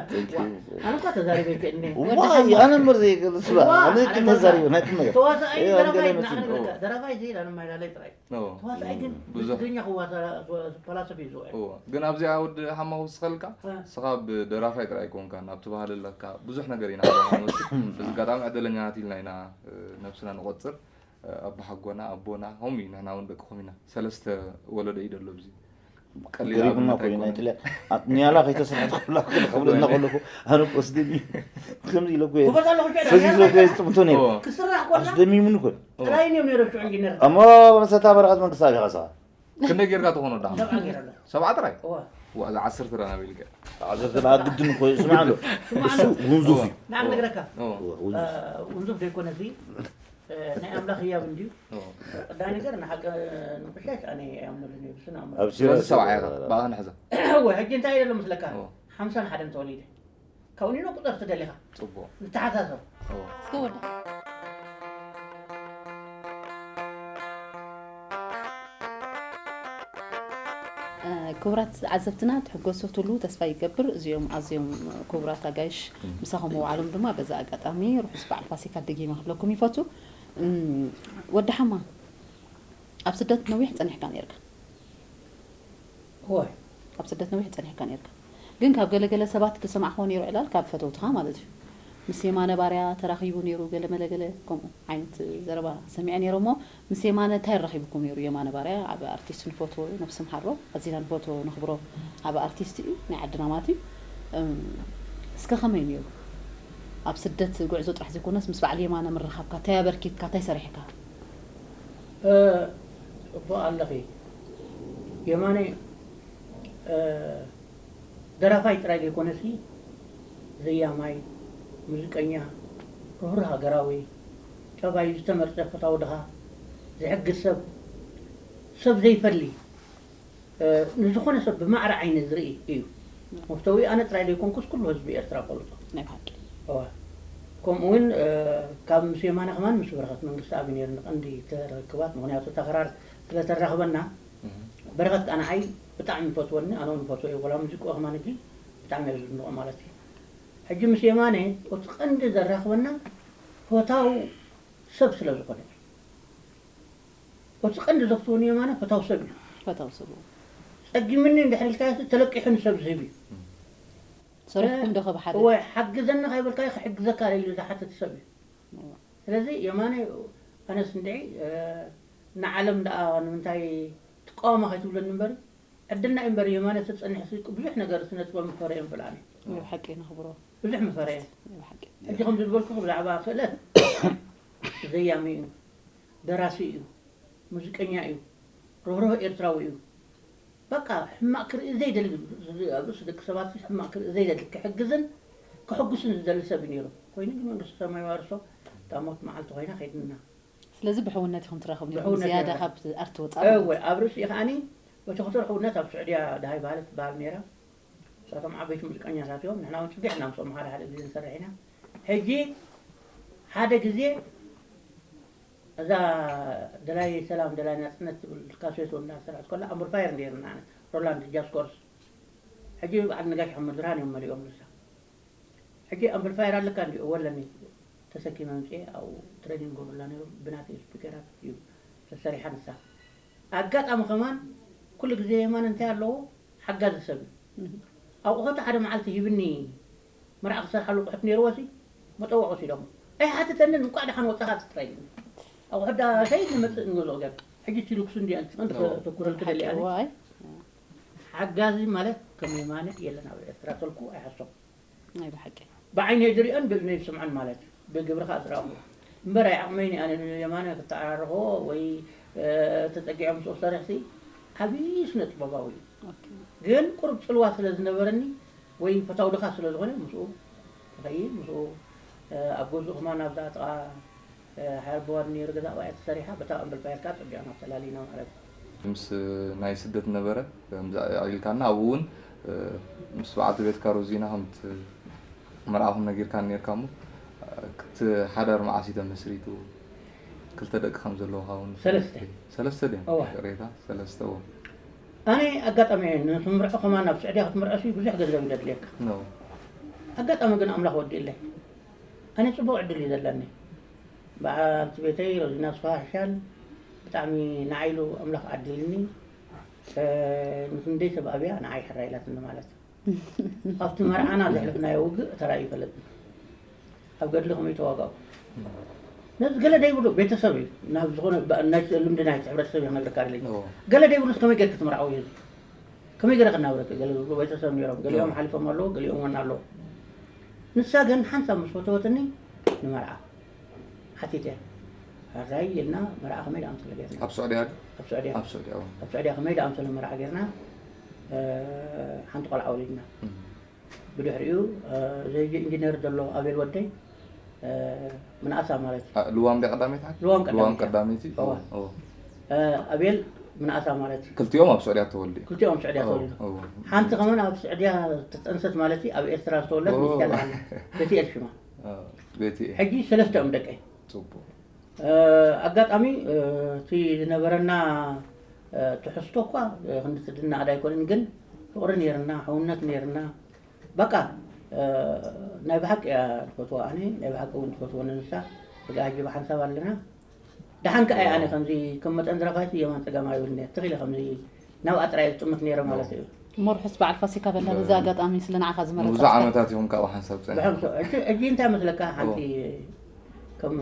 ኣነ እኳ ተዛሪበ ይክእልኒ ዋይ ኣነ እምበር ዘይገልጽ ኣነ ክመዛሪበ ናይ ቁም ነገር ተዋሳኣይ እየ፣ ደራፋይ ገለ መሲሉ። ናዕርገካ ደራፋይ ዘይላ ንማይላለይ ጥራይ ኦ ተዋሳኣይ ግን ብዙሕ ትግርኛ ክዋሳ- ክፈላሰፍ እዩ ዝውዕል ኦ ግን ኣብዚኣ ወዲ ሓማ ክውስኸልካ እ። ስኻ ብደራፋይ ጥራይ ኣይኮንካን ኣብቲ ባህሊ ኣለካ ብዙሕ ነገር ኢና ንወስድ በዚ ኣጋጣሚ ዕደለኛታት ኢልና ኢና እ፣ ነብስና ንቆፅር ኣባሓጎና ኣቦና ከምኡ እዩ። ንሕና እውን ደቅኹም ኢና። ሰለስተ ወለዶ እዩ ደሎ ኣብዚ። ገሪቡና ኮይኑ ኣይትለ። ኒያላ ከይተሰርሐት ከላ ክብለና ከለኹ ኣነ ወስደኒ ከምዚ ኢለ እኮ እየ። ፈዚዘ እኮ እየ ዝጥምቶ ነይረ። ክስራሕ ኮላ ኣስደሚሙኒ እኮ። ጥራይን እዮም ነይሮም ሽዑ ኢንጂነር እሞ መሰታ በረኸት መንግስቲ ኣበይ ኸሰኻ? ክንደይ ጌርካ ትኾኖ ዳ? ሰብዓ ገይረ ኣሎ ሰብዓ ጥራይ? እዋ ዋ እዛ ዓሰርተ ዳ ናበይ ልክዕ? ዓሰርተ ዳ ግድን እኮ እዩ። ስማዕ ኣሎ። እሱ ውንዙፍ እዩ። ንዓም ነግረካ እዎ። ውንዙፍ። ውንዙፍ ዘይኮነ እዚ ናይ ኣምላኽ ህያብ እንድዩ እዎ። ቀዳኒ ነገር ንሓቂ ንቁሻሽ ኣነ ኣያምነሉን እዩ ብስን ኣምር ኣብ ስለዚ ሲራስ ሰብዓ ኢኻ ይበሃል። ብኣኻ ንሕዛ። እወ ሕጂ እንታይ ኢለ ምስለካ እዎ። ሓምሳን ሓደን ተወሊደ ካብ ኒኖ ቁፅር ትደሊኻ ፅቡቕ። ንተሓሳሰብ እዎ። እስከ ወደ ክቡራት ዓዘብትና ትሕጎሱ ትሉ ተስፋ ይገብር። እዚኦም ኣዝዮም ክቡራት ኣጋይሽ ምሳኹም ምውዓሎም ድማ በዛ ኣጋጣሚ ርሑስ በዓል ፋሲካ ደጊመ ክብለኩም ይፈቱ። እም፣ ወዲ ሓማ ኣብ ስደት ነዊሕ ጸኒሕካ ነርካ። እወ ኣብ ስደት ነዊሕ ጸኒሕካ ነርካ። ግን ካብ ገለገለ ሰባት ዝሰማዕክዎ ነይሩ ዕላል ካብ ፈተውትኻ ማለት እዩ። ምስ የማነ ባርያ ተራኺቡ ነይሩ ገለ መለ ገለ ከምኡ ዓይነት ዘረባ ሰሚዐ ነይረ እሞ ምስ የማነ እንታይ ረኺብኩም ነይሩ? የማነ ባርያ ዓቢ ኣርቲስት ንፈትዎ እዩ፣ ነብሲ ምሓሮ ኣዚና ንፈትዎ ነኽብሮ ዓቢ ኣርቲስት እዩ፣ ናይ ዓድና ማለት እዩ። እም፣ እስከ ከመይ ነይሩ? ኣብ ስደት ጉዕዞ ጥራሕ ዘይኮነስ ምስ በዓል የማነ ምርኻብካ እንታይ ኣበርኪትካ እንታይ ሰሪሕካ? ጽቡቕ ኣለኺ የማነ ደራፋይ ጥራይ ዘይኮነሲ ዘያማይ፣ ሙዚቀኛ፣ ርህሩህ ሃገራዊ፣ ጠባዩ ዝተመርጸ ፈታዊ ድኻ፣ ዝሕግዝ ሰብ፣ ሰብ ዘይፈሊ፣ ንዝኾነ ሰብ ብማዕረ ዓይኒ ዝርኢ እዩ። መፍተዊ ኣነ ጥራይ ዘይኮንኩስ ኩሉ ህዝቢ ኤርትራ ፈልጦ። ናይ ብሓቂ እዋ። ከምኡ እውን ካብ ምስ የማነ ከማን ምስ በረኸት መንግስቲ ኣብ ነርኒ ቀንዲ ተረክባት ምክንያቱ ተኸራር ስለተራኽበና በረኸት ከዓ ንዓይ ብጣዕሚ ይፈትወኒ ኣነ እውን ይፈትዎ እዩ ወላ ሙዚቅኡ ከማን ሕጂ ብጣዕሚ እየ ዝድንቆ ማለት እዩ። ሕጂ ምስ የማነ እቲ ቀንዲ ዘራኽበና ፈታው ሰብ ስለ ዝኾነ እዩ። እቲ ቀንዲ ዘፍትወኒ የማነ ፈታው ሰብ እዩ። ፈታው ሰብ ጸጊምኒ እንድሕር ኢልካዮ ተለቂሑ ንሰብ ዝህብ እዩ። ሰሪሕኩም ዶ ከብሓደ ወይ ሓግዘኒ ከይበልካዮ ክሕግዘካ ኢሉ ዝሓትት ሰብ እዩ። ስለዚ የማነ ኣነስ እንድዒ ንዓለም ደኣ ንምንታይ ትቃወማ ከይትብለኒ እምበር ዕድልና እዩ እምበር የማነ ተጸኒሕሲ ብዙሕ ነገር ስነ ጥበብ ምፈረየ እምበልኣኒ እዩ ሓቂ ነኽብሮ ብዙሕ ምፈረየ እዩ ሓቂ ሕጂ ከምዚ ዝበልኩ ብዛዕባ ክእለት ዘያሚ እዩ ደራሲ እዩ ሙዚቀኛ እዩ ርህሩህ ኤርትራዊ እዩ በቃ ሕማቅ ክርኢ ዘይደሊ ኣብ ርእሲ ደቂ ሰባት ሕማቅ ክርኢ ዘይደሊ ክሕግዝን ክሕጉስን ዝደሊ ሰብ እዩ ነይሩ ኮይኑ ግን መንግስቲ ሰማይ ዋርሶ እታ ሞት መዓልቲ ኮይና ከይድና ስለዚ ብሕውነት ኢኹም ትራኸቡ ነይርኩም ብሕውነት ዝያዳ ነይርና። ካብ ኣርቲ ወፃ እወ ኣብ ርእሲ ኢኻ ኣኒ በቲ ክቱር ሕውነት ኣብ ስዑድያ ደሃይ ባህሊ ትበሃል ነይራ እሳቶም ዓበይቲ ሙዚቀኛ ሳትዮም ንሕና እውን ፅጊዕ ኢና ምስኦም ሓደ ሓደ ግዜ ንሰርሕ ኢና ሕጂ ሓደ ግዜ እዛ ደላይ ሰላም ደላይ ናፅነት ትብል ካሴት እውን እናሰርሐት ከላ ኣምፕሊፋየር ነይርና ሮላንድ ጃዝ ኮርስ ሕጂ በዓል ነጋሽ ሓመድ ብርሃን እዮም መሊኦም ንሳ ሕጂ ኣምፕሊፋየር ኣለካ እንዲ እወ ኣለኒ ተሰኪመ ምፅኤ ኣብኡ ትሬኒንግ ገብርላ ነይሮም ብናተይ ስፒከራት እዩ ተሰሪሓ ንሳ ኣጋጣሚ ከማን ኩሉ ግዜ የማን እንታይ ኣለዎ ሓጋዚ ሰብ እዩ ኣቑሑት ሓደ መዓልቲ ሂብኒ መርዓ ክሰርሓሉ ኣቑሑት ነይርዎ ሲ መጠወቕ ወሲዶሞ ኣይሓትተንን እንኳዕ ደሓን ወፃኻ ትጥራይ ኣቑሑት ዳ ከይድ ንመፅእ ንገዝኦ ገር ሕጂ እቲ ልኩስ እንዲያ እንትመን ተኩረልክ ደሊኣኒ ዋይ ሓጋዚ ማለት ከም የማነ የለን ኣብ ኤርትራ ተልኩ ኣይሓሶም ናይ ብሓቂ ብዓይነይ ዝሪኦን ብእዝነይ ዝስምዖን ማለት እዩ ብግብሪ ከዓ ዝረኣኹ እምበር ኣይዓቕመይን ኣነ የማነ ክተዓራርኾ ወይ ተፀጊዖ ምስኡ ክሰርሕሲ ዓብዪ ስነ ጥበባዊ እዩ ኦኬ ግን ቁሩብ ፅልዋ ስለ ዝነበረኒ ወይ ፈታው ድኻ ስለ ዝኾነ ምስኡ ይኸይድ ምስኡ ኣብ ገዝኡ ከማን ኣብዛ ጥቓ ሓርበዋን ነይሩ ገዛ ኣብኣ ተሰሪሓ በታ ኣምበልባየርካ ፅቢቕና ተላሊና ማለት እዩ ምስ ናይ ስደት ነበረ ከምዚ ኣዕሊልካና ኣብኡ እውን ምስ በዓልቲ ቤትካ ሮዚና ከምቲ መርዓኹም ነጊርካ ነርካ እሞ እቲ ሓዳር መዓስ እዩ ተመስሪቱ ክልተ ደቂ ከም ዘለውካ እውን ሰለስተ። ሰለስተ ድዮም እወ። ቅሬታ ሰለስተ እዎ ኣነ ኣጋጣሚ እየ ንክምርዖ ከማን ናብ ስዑድያ ክትምርዖ ሲ ብዙሕ ገንዘብ እዩ ዘድልየካ ነው ኣጋጣሚ ግን ኣምላኽ ወዲእለይ ኣነ ፅቡቅ ዕድል እዩ ዘለኒ በዓልቲ ቤተይ ሮዚና ስፋ ሕሻል ብጣዕሚ ንዓይሉ ኣምላኽ ዓዲልኒ ንክንደይ ሰብ ኣብያ ንዓይ ሕራ ኢላትኒ ማለት ኣብቲ መርዓና ዘሕለፍናዮ ውግእ ተራእዩ ይፈለጥኒ ኣብ ገድሊ ከመይ ተዋጋኡ ነዚ ገለ ደይብሉ ቤተሰብ እዩ። ናብ ዝኾነ ባ- ናይ ልምዲ ናይቲ ሕብረተሰብ እዩ ክነግረካ ደለይ። ገለ ደይብሉስ ከመይ ገይርክ ትምርዓው እዩ? ከመይ ገይረ ክናብረክ? ገለ ዝብሉ ቤተሰብ ነይሮም፣ ገሊኦም ሓሊፎም ኣለዉ፣ ገሊኦም ወን ኣለዉ። ንሳ ግን ሓንሳብ ምስ ፈተወትኒ ንመርዓ ሓቲተ። ሕራይ ኢልና መርዓ ከመይ ደኣ ምሰለ ጌርና። ኣብ ስዑድያ ድዩ? ኣብ ስዑድያ። ኣብ ስዑድያ፣ ኣብ ስዑድያ ከመይ ደኣ ምሰለ መርዓ ጌርና። ሓንቲ ቆልዓ ወሊድና። ብድሕሪኡ እዚ ኢንጂነር ዘሎ ኣቤል ወደይ፣ ምንኣሳ ማለት እዩ። ልዋም ድያ ቀዳመይቲ? ልዋም ቀዳመይቲ። ቀዳመይቲ። ኣቤል ምንኣሳ ማለት እዩ። ክልቲኦም ኣብ ስዑድያ ተወልዱ። ክልቲኦም ኣብ ስዑድያ ተወልዱ። ሓንቲ ከመን ኣብ ስዑድያ ተጠንሰት ማለት እዩ። ኣብ ኤርትራ ዝተወለድ ሚስቲ ኣላ። ቤትኤል ሽማ። ቤትኤል። ሕጂ ሰለስተ እዮም ደቀይ። ኣጋጣሚ እቲ ዝነበረና ትሕዝቶ እኳ ክንዲ ትድናቕ ኣይኮነን፣ ግን ፍቕሪ ነይርና፣ ሕውነት ነይርና። በቃ ናይ ብሓቂ እያ ትፈትዋ፣ ኣነ ናይ ብሓቂ እውን ትፈትወኒ ንሳ። ስጋ ሕጂ ብሓንሳብ ኣለና። ደሓን ከኣ እየ ኣነ ከምዚ ከም መጠን ዝረፋይቲ የማን ጸጋም ኣይብልን እየ። ትኽ ኢለ ከምዚ ናብኣ ጥራይ ዝጥምት ነይረ ማለት እዩ። እሞ ርሑስ በዓል ፋሲካ በላ። በዚ ኣጋጣሚ ስለ ንዓኻ ዝመረጽካ ብዙሕ ዓመታት እዮም ካብኡ ሓንሳብ ጸኒሑ። ብሕምሶ። ሕጂ እንታይ መስለካ ሓንቲ ከም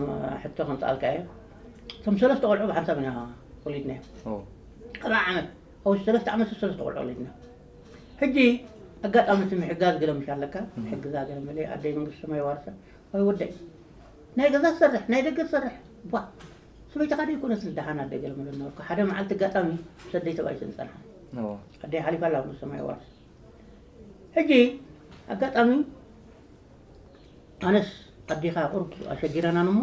ሕቶ ከምጽኣልካ እየ። እቶም ሰለስተ ቆልዑ ብሓንሳብ ኢና ወሊድናዮም። ኣብ ዓመት ኣብ ሰለስተ ዓመት ሰለስተ ቆልዑ ወሊድና። ሕጂ ኣጋጣሚ እቲ ምሕጋዝ ገለ ምሽ ኣለካ፣ ምሕግዛ ገለ መለ ኣደይ መንግስቲ ሰማይ ዋርሳ ወይ ወደይ ናይ ገዛ ትሰርሕ ናይ ደገ ትሰርሕ ቧ ሰበይትኻ ደይ ኮነት ደሓን ኣደ ገለ መለ ነበርኩ። ሓደ መዓልቲ ኣጋጣሚ ምስ ኣደይ ተባኢሰ ንጸንሓ ኣደይ ሓሊፋ ኣላ መንግስቲ ሰማይ ዋርሳ። ሕጂ ኣጋጣሚ ኣነስ ኣዴኻ ቁሩብ ኣሸጊራናን እሞ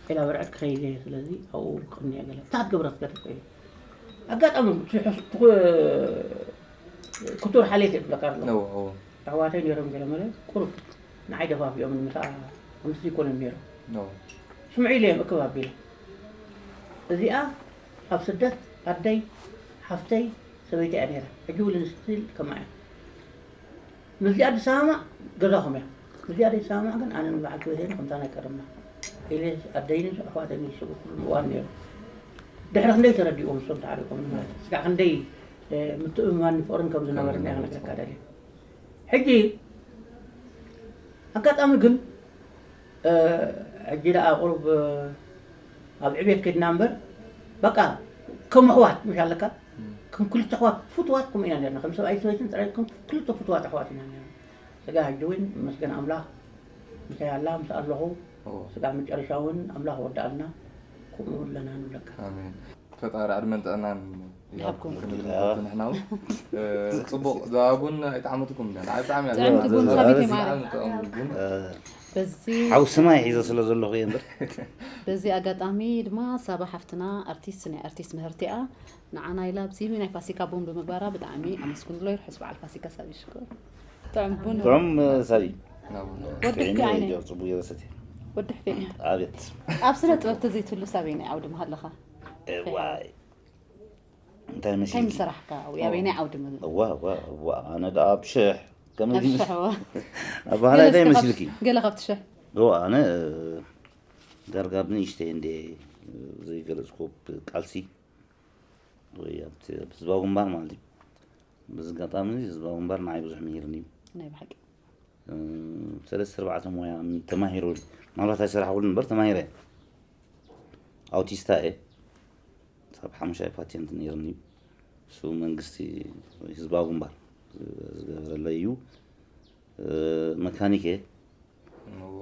ዒላ በርዐት ክኸይድ እየ፣ ስለዚ ኣብኡ ክቕኒ እየ ገለ። እንታይ ክትገብረ ትገድፍ እዩ? ኣጋጣሚ እቲ ሕስ-፣ እቲ ክ-፣ ክቱር ሓልየት እየ ዝብለካ ኣለኹ። እዎ፣ እዎ። ኣሕዋተይ ነይሮም ገለ መለ ቁሩብ ንዓይ ደፋፊኦምን ምሳኣ ከምዚ ይኮነን ነይሮም። እዎ። ስምዑ ኢለ እዮም እክብ ኣቢለ። እዚኣ ኣብ ስደት ኣደይ፣ ሓፍተይ፣ ሰበይቲ እያ ነይራ። ሕጂ እውን ስቲል ከምኣ እያ። ምስዚኣ ዝሰማማዕ ገዛኹም እያ። ምስዚኣ ዘይሰማማዕ ግን ኣነን በዓልቲ ቤተይን ከምታ ናይ ቀደምና ኢለ ኣደይን ኣሕዋተይን ዝስብኩሉ እዋን ነይሩ። ድሕሪ ክንደይ ተረዲእዎም እሶም ተዓሪቆም ማለት እዩ። ስጋዕ ክንደይ ምትእምማን ፍቕርን ከም ዝነበረና እየ ክነግረካ ደልየ። ሕጂ ኣጋጣሚ ግን ሕጂ ደኣ ቁሩብ ኣብ ዕቤት ከድና እምበር በቃ ከም ኣሕዋት ምሽ ኣለካ ከም ክልተ ኣሕዋት ፍቱዋት ከምኡ ኢና ነርና። ከም ሰብኣይ ሰበይትን ጥራይ ከም ክልተ ፍቱዋት ኣሕዋት ኢና ነርና። ስጋ ሕጂ እውን መስገን ኣምላኽ ምሳይ ኣላ ምስ ኣለኹ ስጋ መጨረሻ እውን ኣምላኽ ወዳኣልና ከምኡ ኣለና ንብለካ። ኣሜን። ፈጣሪ ዕድመን ጥዕናን ይሃብኩም ክንብል ንፈቱ ንሕና እውን። ጽቡቕ፣ እዛ ቡን ኣይጠዓመትኩም እንድያ? ንዓይ ብጣዕሚ እያ ጥዕምቲ ቡን ጥዕምቲ። ሳቢት እየ ማዕረ። ብጣዕሚ ጥዑም ቡን። በዚ ሓው ስማይ ሒዘ ስለ ዘለኹ እየ እምበር። በዚ ኣጋጣሚ ድማ ሳባ ሓፍትና ኣርቲስት ናይ ኣርቲስት ምህርቲ እያ። ንዓና ኢላ ኣብዚ ናይ ፋሲካ ቡን ብምግባራ ብጣዕሚ ኣመስግንሎ። ርሑስ በዓል ፋሲካ ሳቢ ሽኮር። ጥዑም ቡን። ጥዑም ሳቢ። ናብ ቡን። ወዲ ጥዒመ ሕፊ ዓይነይ። እየ ጽቡቕ ገይረ ሰትየ። ወዲ ሕፊ እየ። ኣቤት። ኣብ ስነ ጥበብ ተዘይትህሉ ሳበይ ናይ ዓውዲ ምሃለኻ? እዋይ። እንታይ እንታይ መሲልኪ? ምሰራሕካ? ወይ ኣበይ ናይ ዓውዲ መ- እዋ፣ እዋ፣ እዋ፣ ኣነ ደኣ ኣብ ሽሕ። ከመይ ኣብ ይመስ-፣ ሽሕ፣ እዋ። ኣብ ባህላይ ገለ እንታይ እስከ ካብ-፣ መስልኪ? ገለ ካብቲ ሽሕ። እዋ፣ ኣነ፣ ዳርጋ ብንእሽተይ እንደ ዘይገለጽኩ ቃልሲ ወይ ኣብቲ ህዝባዊ ግንባር ማለት እዩ። በዚ ኣጋጣሚ ህዝባዊ ግንባር ንዓይ ብዙሕ ምሂርኒ እዩ። ናይ ብሓቂ። እም፣ ሰለስተ ኣርባዕተ ሞያ ተማሂሩ፣ ምናልባት ኣይሰራሕኩሉን እምበር ተማሂረ። ኣውቲስታ እየ። ሳብ ሓሙሻይ ፓቴንት ነይርኒ እዩ። እሱ መንግስቲ ወይ ህዝባዊ ግንባር ዝገበረለይ እዩ። እ፣ መካኒክ እየ። እዎ።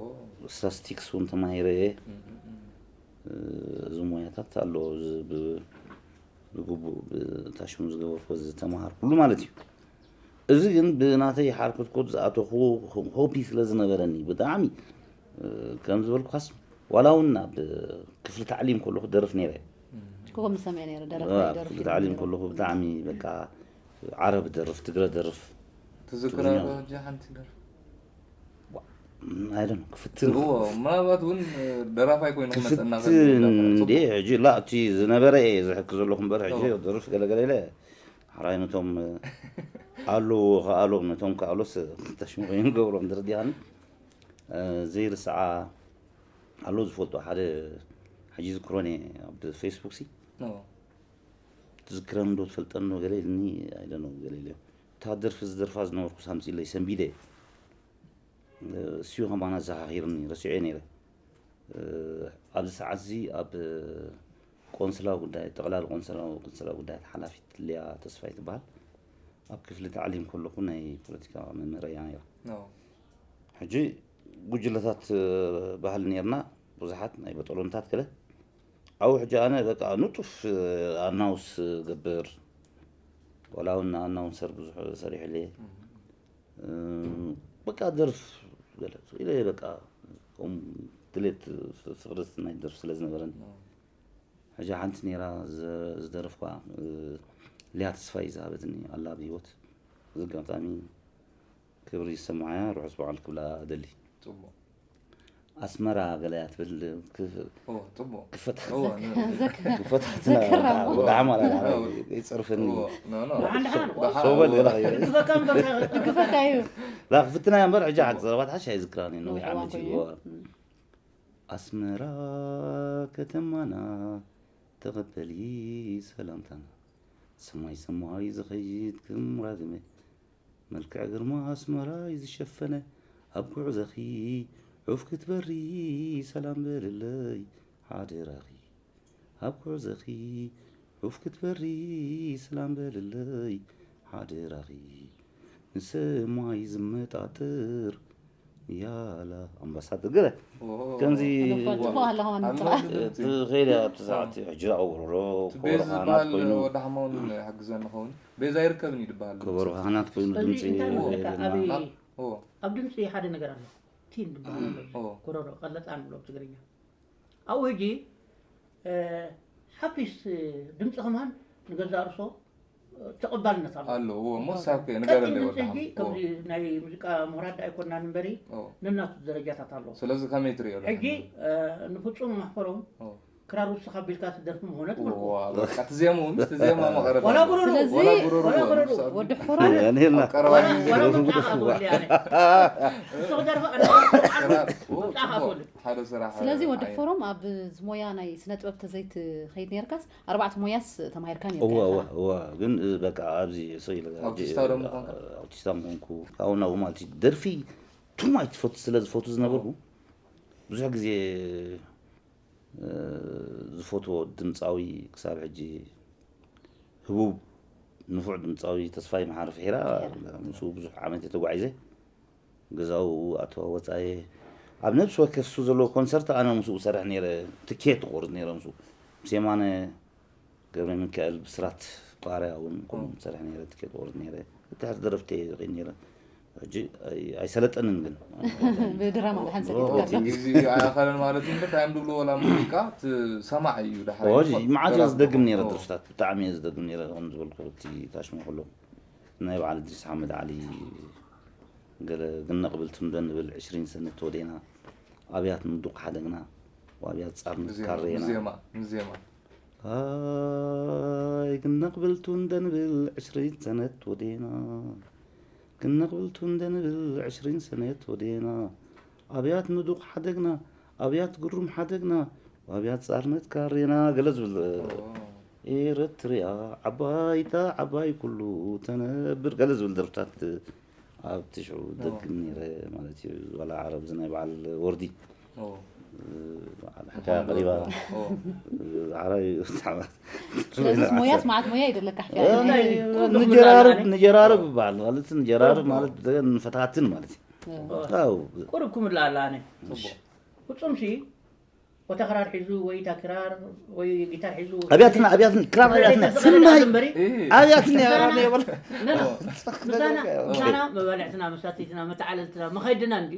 ስታስቲክስ እውን ተማሂረ እየ። እም፣ እም፣ እም። እ፣ እዚ ሞያታት ኣሎ፣ እዚ ብ-፣ ብግቡእ ብታሽሙ ዝገበርኩ ዝተማሃርኩሉ ማለት እዩ። እዚ ግን ብናተይ ሓርክት ኮድ ዝኣተኹ ሆቢ ስለ ዝነበረኒ ብጣዕሚ፣ እ፣ ከም ዝበልኩኻስ ዋላ እውን ኣብ ክፍሊ ታዕሊም ከለኹ ደርፍ ነይረ። ኮኮብ ምሰምዐ ነይረ፣ ደረፋይ፣ ኣብ ደርፊ ክፍሊ ታዕሊም ነይረ። ከለኹ ብጣዕሚ በቃ ዓረብ ደርፍ፣ ትግረ ደርፍ፣ ትዝክራ ትግርኛ። ዶ ሕጂ ሓንቲ ደርፍ? ዋ፣ I don't know፣ ክፍትን። እዎ፣ ምናልባት እውን ደራፋይ ኮይኑ ክመጽእ እናኽእል ክፍትን እዩ። እንዴ፣ ሕጂ ላ፣ እቲ ዝነበረ እየ ዝሕክ ዘለኹ እምበር፣ ሕጂ እዎ። ደርፍ ገለገለ ኢለ፣ ሕራይ ነቶም ኣለዉ ከኣሎም፣ ነቶም ከኣሎስ ተሽሙ ኮይኑ ገብሮም ተረዲኻኒ። እ፣ ዘይርስዓ ኣሎ ዝፈልጦ ሓደ፣ ሕጂ ዝክሮን እየ ኣብ ፌስቡክ ሲ። እዎ። ትዝክረን ዶ ትፈልጠን ዶ ገለ ኢልኒ፣ I don't know፣ ገለ ኢለ። እታ ደርፊ ዝደርፋ ዝነበርኩስ ኣምጺእለይ ሰንቢደ። እሱ ከማና ኣዘኻኺርኒ፣ ረሲዐ ነይረ። ኣብዚ ሰዓት እዚ ኣብ ቆንስላዊ ጉዳይ፣ ጠቕላሊ ቆንስላዊ፣ ቆንስላዊ ጉዳያት ሓላፊት ሊያ ተስፋይ ትበሃል። ኣብ ክፍሊ ታዕሊም ከለኹ ናይ ፖለቲካ መምህር እያ ነይራ። ሕጂ ጉጅለታት ባህሊ ነይርና፣ ብዙሓት ናይ በጠሎንታት ገለ። ኣብኡ ሕጂ ኣነ በቃ ንጡፍ ኣናውስ ገብር፣ ዋላ እውን ኣናውንሰር ብዙሕ ሰሪሑ እየ። በቃ ደርፍ ገለ ኢለ በቃ ከምኡ ድሌት ፍቕሪ ናይ ደርፍ ስለ ዝነበረኒ። ሕጂ ሓንቲ ነይራ ዝደረፍኳ፣ ሊያ ተስፋይ ዝሃበትኒ ኣላ ብህይወት። እዚ ኣጋጣሚ ክብሪ ይሰማዓያ፣ ርሑስ በዓል ክብላ እደሊ። ኣስመራ ገለ እያ ትብል። ክፈታትና ዳዕማ ይፀርፍኒ። ሶበል ገላ ትግፈካ እዩ። ላ ክፍትና እያ እምበር ሕጂ ሓቂ ዘረባት ሓሽ ኣይዝክራን እዩ። ነዊሕ ዓመት እዩ። ኣስመራ ከተማና ተቐበሊ ሰላምታና። ሰማይ ሰማይ ዝኸይድ ክምራግመ መልክዕ ግርማ ኣስመራ እዩ ዝሸፈነ። ኣብ ጉዕዘኺ ዑፍ ክትበሪ ሰላም በልለይ ሓደራኺ። ኣብ ጉዕዘኺ ዑፍ ክትበሪ ሰላም በልለይ ሓደራኺ። ንሰማይ ዝመጣጠር ያላ ኣምባሳደር ገለ ከምዚ ትኸይድ ኣብቲ ሰዓት ሕጂ ኣውርሮ ቤዝ ዝበሃል ወዲ ሓማውን ይሕግዘኒ ኸውን። ቤዛ ይርከብን እዩ ዝበሃል። ከበሮ ካህናት ኮይኑ ድምፂ ኣብ ድምፂ ሓደ ነገር ኣሎ። ቲን ዝበሃል ኣሎ። ጎረሮ ቀለጣ ንብሎ ብትግርኛ። ኣብኡ ሕጂ ሓፊስ ድምፂ ከማን ንገዛእ ርሶ ተቐባልነት ኣሎ። ኣሎ እዎ እሞ ሳብ ከ ንገረለይ ወዲ ሓሙ። ከምዚ ናይ ሙዚቃ ምሁራት ዳ ኣይኮናን እምበሪ ነናቱ ደረጃታት ኣሎ። ስለዚ ከመይ ትሪኦ ኣለካ? ሕጂ ንፍጹም ማሕፈሮም ክራር ውስኻ ቢልካ ትደርፊ ምኾነ ትብልኩ። በቃ ትዜሙ ምስ ትዜማ መቐረብ ዋላ ጉረሩ ስለዚ ዋላ ጉረሩ ወዲ ሕፈሮም ኣብ ቀረባ ግዜ ንሱ ክደርፋ ሓደ ስራሕ ስለዚ ወዲ ሕፈሮም ኣብ ሞያ ናይ ስነ ጥበብ ተዘይትኸይድ ነርካስ ኣርባዕተ ሞያስ ተማሂርካ ነርካ። እወ እወ እወ ግን በቃ ኣብዚ ሰው ይለ ኣውቲስታ ዶ ምዃንካ? ኣውቲስታ ምዃንኩ ካብኡ ናብኡ ማለት እዩ። ደርፊ ቱማይ ትፈቱ ስለ ዝፈቱ ዝነበርኩ ብዙሕ ግዜ ዝፈትዎ ድምፃዊ ክሳብ ሕጂ ህቡብ ንፉዕ ድምፃዊ ተስፋይ መሓሪ ፍሒራ ምስኡ ብዙሕ ዓመት እየ ተጓዒዘ። ገዛኡ ኣተዋ ወፃየ ኣብ ነብሲ ወከፍ እሱ ዘለዎ ኮንሰርት ኣነ ምስኡ ሰርሕ ነይረ። ትኬት ቁርፅ ነይረ ምስኡ ምስ የማነ ገብረ ሚካኤል ብስራት ባርያ እውን ከምኡ ሰርሕ ነይረ። ትኬት ቁርፅ ነይረ። እቲ ሕዚ ደረፍቲ ኸይድ ነይረ። ሕጂ ኣይሰለጠንን ግን ብድራማ ድሓን ሰሊጥካ ጊዜ ኣይኣኸለን ማለት እዩ። እንታይ እዮም ዝብልዎ ወላ ሙዚቃ ትሰማዕ እዩ። ድሓር ሕጂ መዓት እየ ዝደግም ነይረ። ደርፍታት ብጣዕሚ እየ ዝደግም ነይረ። ከም ዝበልኩ እቲ ታሽሞ ከሎ ናይ በዓል እድሪስ ሓመድ ዓሊ ገለ ግነቕብል ትምዶ ንብል ዕሽሪን ሰነት ወዴና ኣብያት ምዱቕ ሓደግና ወኣብያት ጻር ንትካረየና ዜማ ዜማ ኣይ ግነቕብል ትምዶ ንብል ዕሽሪን ሰነት ወዴና ግነቕብል ትምዶ ንብል ዕሽሪን ሰነት ወዴና ኣብያት ምዱቕ ሓደግና ኣብያት ግሩም ሓደግና ወኣብያት ጻር ንትካረየና ገለ ዝብል ኤረትርያ ዓባይታ ዓባይ ኩሉ ተነብር ገለ ዝብል ደርፍታት ኣብቲ ሽዑ ደግም ነይረ ማለት እዩ። ዋላ ዓረብ እዚ ናይ በዓል ወርዲ በዓል ሕካያ ቀሪባ ዓራይ ስለዚ ሞያስ መዓት ሞያ ይደለካ ሕፍያ ንጀራርብ ንጀራርብ ይበሃል ማለት ንጀራርብ ማለት ንፈታትን ማለት እዩ። ቁሩብ ክምልእ ኣላ ኣነ ፍጹም ሲ ወታ ክራር ሒዙ ወይ እታ ክራር ወይ ጊታር ሒዙ ኣብያትና ኣብያትና ክራር ኣብያትና ስማይ ኣብያትና ያራና የበል ምሳና ምሳና መባልዕትና መሳትይትና መተዓለልትና መኸይድና እንዲ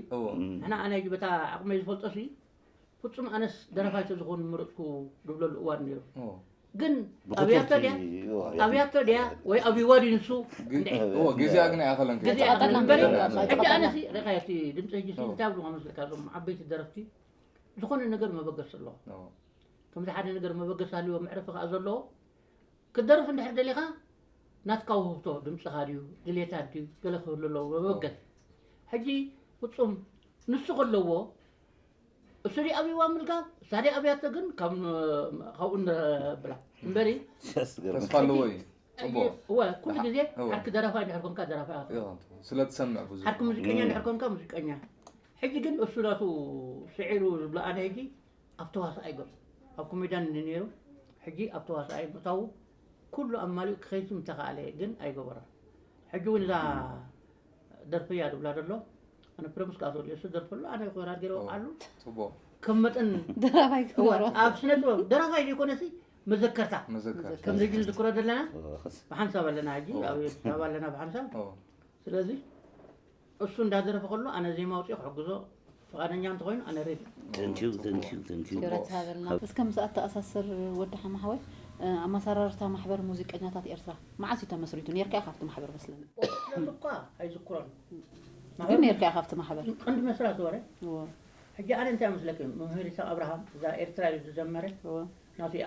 ንሕና ኣነ በታ ዓቕመይ ዝፈልጦ ሲ ፍጹም ኣነስ ደረፋይ ተዝኾን ምረጽኩ ዝብለሉ እዋን ነይሩ። ግን ኣብያቶ ድያ ኣብያቶ ድያ ወይ ኣብ ይዋዲ ንሱ ግዜኣ ግን ኣይኣኸለን ግዜ ኣይኣኸለን እምበሪ ሕጂ ኣነሲ ርኢኻዮ እቲ ድምፂ ሕጂ እንታይ ብሉ መስለካ እዞም ዓበይቲ ደረፍቲ ዝኾነ ነገር መበገሲ ኣለዎ። ከምዚ ሓደ ነገር መበገሲ ሃልዎ መዕረፊ ከዓ ዘለዎ ክትደርፍ እንድሕር ደሊኻ ናትካ ውህብቶ ድምፅኻ ድዩ ድሌታት ድዩ ገለ ክህሉ ኣለዎ መበገሲ። ሕጂ ፍፁም ንሱ ከለዎ እሱ ድዩ ኣብይዋ ምልካ እሳ ድዩ ኣብያቶ ግን ካብኡ ንብላ እምበሪ ተስፋ ኣለዎ እዩ። እወ ኩሉ ግዜ ዓርኪ ደራፋይ እንድሕር ኮንካ ደራፋይ ኢኻ። ስለ ትሰምዕ ብዙሕ ዓርኪ ሙዚቀኛ እንድሕር ኮንካ ሙዚቀኛ። ሕጂ ግን እሱ ናቱ ስዒሩ ዝብሎ ኣነ ሕጂ ኣብ ተዋሳኣይ ገጹ ኣብ ኮሜድያን ነይሩ። ሕጂ ኣብ ተዋሳኣይ ምእታዉ ኩሉ ኣማሊኡ ክኸይድ እንተኸኣለ ግን ኣይገበሮን። ሕጂ እውን እዛ ደርፊ እያ ዝብላ ዘሎ። ኣነ ፕረምስ ከዓ ተወልደ እሱ ደርፈሉ ኣነ ኮራት ገይረ ወቃሉ ጽቡቅ ከም መጠን ደራፋይ እዋ ክገብሮ ኣብ ስነ ጥበብ ደራፋይ ዘይኮነሲ መዘከርታ መዘከር ከምዚ ሕጂ ንዝክሮ ዘለና ወኸስ ብሓንሳብ ኣለና ሕጂ ኣብ ኣዲስ ኣበባ ኣለና ብሓንሳብ ኦ፣ ስለዚ እሱ እንዳደረፈ ከሎ ኣነ ዜማ ኣውፅኦ ክሕግዞ ፍቓደኛ እንተኮይኑ ኣነ ሬዲ Thank you, thank you, thank you. ክብረት ሃበልና። እስከ ምስ ኣተኣሳስር ወዲ ሓማ ሓወይ፣ እ፣ ኣመሰራርታ ማሕበር ሙዚቀኛታት ኤርትራ መዓስ እዩ ተመስሪቱ? ነርካ ኢኻ ኣብቲ ማሕበር መስለኒ። ስለዚ እኳ ኣይዝክሮን ግን ነርካ ኢኻ ኣብቲ ማሕበር? ቀንዲ መስራት ወረ እዎ፣ ሕጂ ኣነ እንታይ መስለክም መምህር ይስሐቅ ኣብርሃም እዛ ኤርትራ እዩ ዝዘመረ እዎ። ናቱ እያ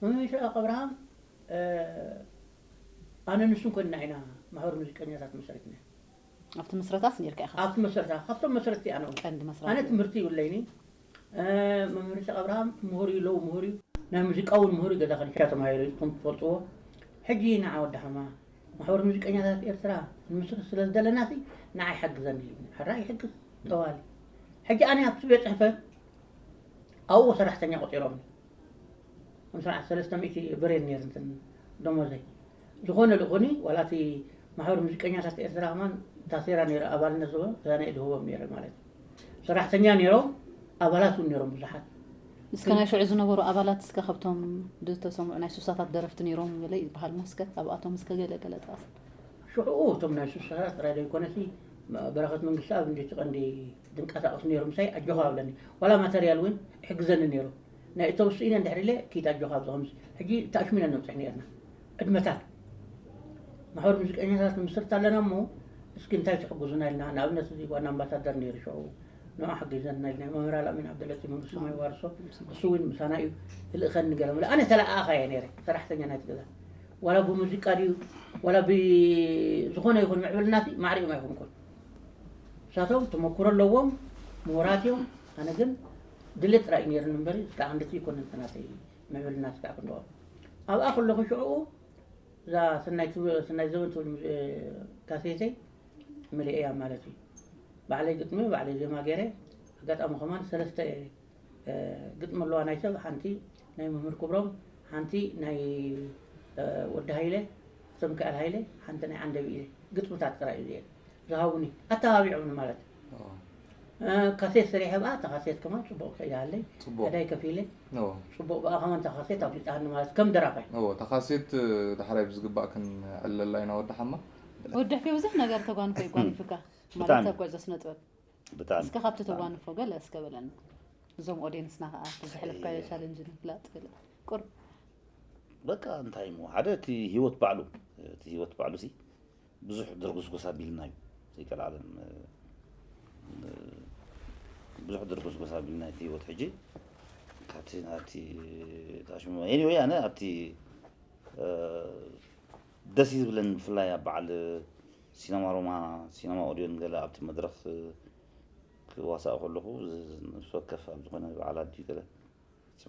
መምህር ይስሐቅ ኣብርሃም እ፣ ኣነ ንሱን ኮይንና ኢና ማሕበር ሙዚቀኛታት መስረትና ኣብቲ ምስረታስ ነርካ ኢኻ? ኣብቲ መስረታ ካብቶም መስረትቲ ኣነ እውን ቀንዲ ኣነ መስራት ትምህርቲ ይብለይኒ እ፣ መምህር ይስሐቅ ኣብርሃም ምሁር እዩ ለው ምሁር እዩ ናይ ሙዚቃ እውን ምሁር እዩ ገዛ ከዲሻ ተማሂሩ እዩ ከም ትፈልጥዎ ሕጂ ንዓ ወዲ ሓማ ማሕበር ሙዚቀኛታት ኤርትራ ንምስርት ስለ ዝደለና ሲ ንዓ ይሓግዘኒ ሕራ ይሕግዝ ጠዋሊ ሕጂ ኣነ ኣብቲ ቤት ፅሕፈት ኣብኡ ሰራሕተኛ ቆፂሮም ሰለስተ ሚእቲ ብሬን ነይሩ እንትን ደሞዘይ ዝኾነ ልኾኒ ዋላ እቲ ማሕበር ሙዚቀኛታት ኤርትራ ከማን ታሴራ ነይሩ ኣባልነት ዝኮ ክሳነ ድህቦም ነይረ ማለት እዩ ሰራሕተኛ ነይሮም ኣባላት እውን ነይሮም ብዙሓት እስከ ናይ ሽዑ ዝነበሩ ኣባላት እስከ ካብቶም ዝተሰምዑ ናይ ሱሳታት ደረፍቲ ነይሮም ገለ ይበሃል ሞ እስከ ኣብኣቶም እስከ ገለ ገለ ጥቃስ ሽዑ እቶም ናይ ሱሳታት ጥራይ ዘይኮነሲ በረኸት መንግስቲ ኣብ እንዴት ቀንዲ ድንቀሳቀሱ ነይሩ ምሳይ ኣጆኻ ኣብለኒ ዋላ ማተርያል እውን ይሕግዘኒ ነይሩ ናይ እቶም ስኢነ እንድሕር ኢለ ኪድ ኣጆኻ ኣብዚ ከምዚ ሕጂ ተኣሽሚና ነብፅሕ ነርና ዕድመታት ማሕበር ሙዚቀኛታት ንምስርት ኣለና እሞ እስኪ እንታይ ትሕግዙና ኢልና ንኣብነት እዚ ዋና ኣምባሳደር ነይሩ ሽዑ ንዑ ሓጊዘና ኢልና መምህር ኣላሚን ዓብደለጢ መንግስቲ ማይ ዋርሶ እሱ እውን ምሳና እዩ ትልእኸኒ ገለ ምለ ኣነ ተለኣኣኻ እየ ነይረ ሰራሕተኛ ናይቲ ገዛ ዋላ ብሙዚቃ ድዩ ዋላ ብዝኾነ ይኹን ምዕብልናቲ ማዕሪኦም ኣይኮንኩን ንሳቶም ተመክሮ ኣለዎም ምሁራት እዮም ኣነ ግን ድሌት ጥራይ እዩ ነይርኒ እምበሪ እስካዕ ክንደቲ ይኮነን ናተይ ምዕብልና እስካዕ ክንድኦም ኣብኣ ከለኹ ሽዕኡ እዛ ስናይ ትብ- ስናይ ዘበን ትብል ሙዚ- ካሴተይ ምልእ እያ ማለት እዩ ባዕለይ ግጥሚ ባዕለይ ዜማ ገይረ ኣጋጣሚ ከማን ሰለስተ እ፣ ግጥሚ ኣለዋ ናይ ሰብ ሓንቲ ናይ መምህር ክብሮም ሓንቲ ናይ እ፣ ወዲ ሃይለ ሰምካኤል ሃይለ ሓንቲ ናይ ዓንደቢ ኢለ ግጥምታት ጥራይ እዩ ዝሀቡኒ ኣተባቢዖምኒ ማለት እዩ እ፣ ካሴት ሰሪሐ ብኣ እታ ካሴት ከማን ፅቡቅ ክኢዳለይ ፅቡቅ ዕዳይ ከፊለ ኦ፣ ፅቡቅ ብኣ ከማን እታ ካሴት ኣፍሊጣሃኒ ማለት ከም ደራፋይ ኦ፣ እታ ካሴት እ፣ ዳሕራይ ብዝግባእ ክንዕለላ ኢና ወዲ ሓማ ወዲ ሕፌ ብዙሕ ነገር ተጓንፎ ይጓኒፉካ ማለት ብጣዕሚ። ኣብ ጉዕዞ ስነ ጥበብ ብጣዕሚ እስከ ካብቲ ተጓንፎ ገለ እስከ በለና እዞም ኦዲየንስና ከዓ ብዘሕለፍካዮ ቻለንጅ ንምፍላጥ ገለ ቁር በቃ እንታይ ሞ ሓደ እቲ ህይወት ባዕሉ እቲ ህይወት ባዕሉ ሲ ብዙሕ ድርጉስጎስ ኣቢልና እዩ ዘይቀልዓለም ብዙሕ ድርጉስጎስ ኣቢልና እቲ ህይወት ሕጂ ካብቲ ናብቲ ታሽሙ anyway ኣነ ኣብቲ ደስ እዩ ዝብለኒ ብፍላይ ኣብ በዓል ሲነማ ሮማ ሲነማ ኦድዮን ገለ ኣብቲ መድረኽ ክዋሳእ ከለኹ ነፍሲ ወከፍ ኣብ ዝኾነ በዓላት ድዩ ገለ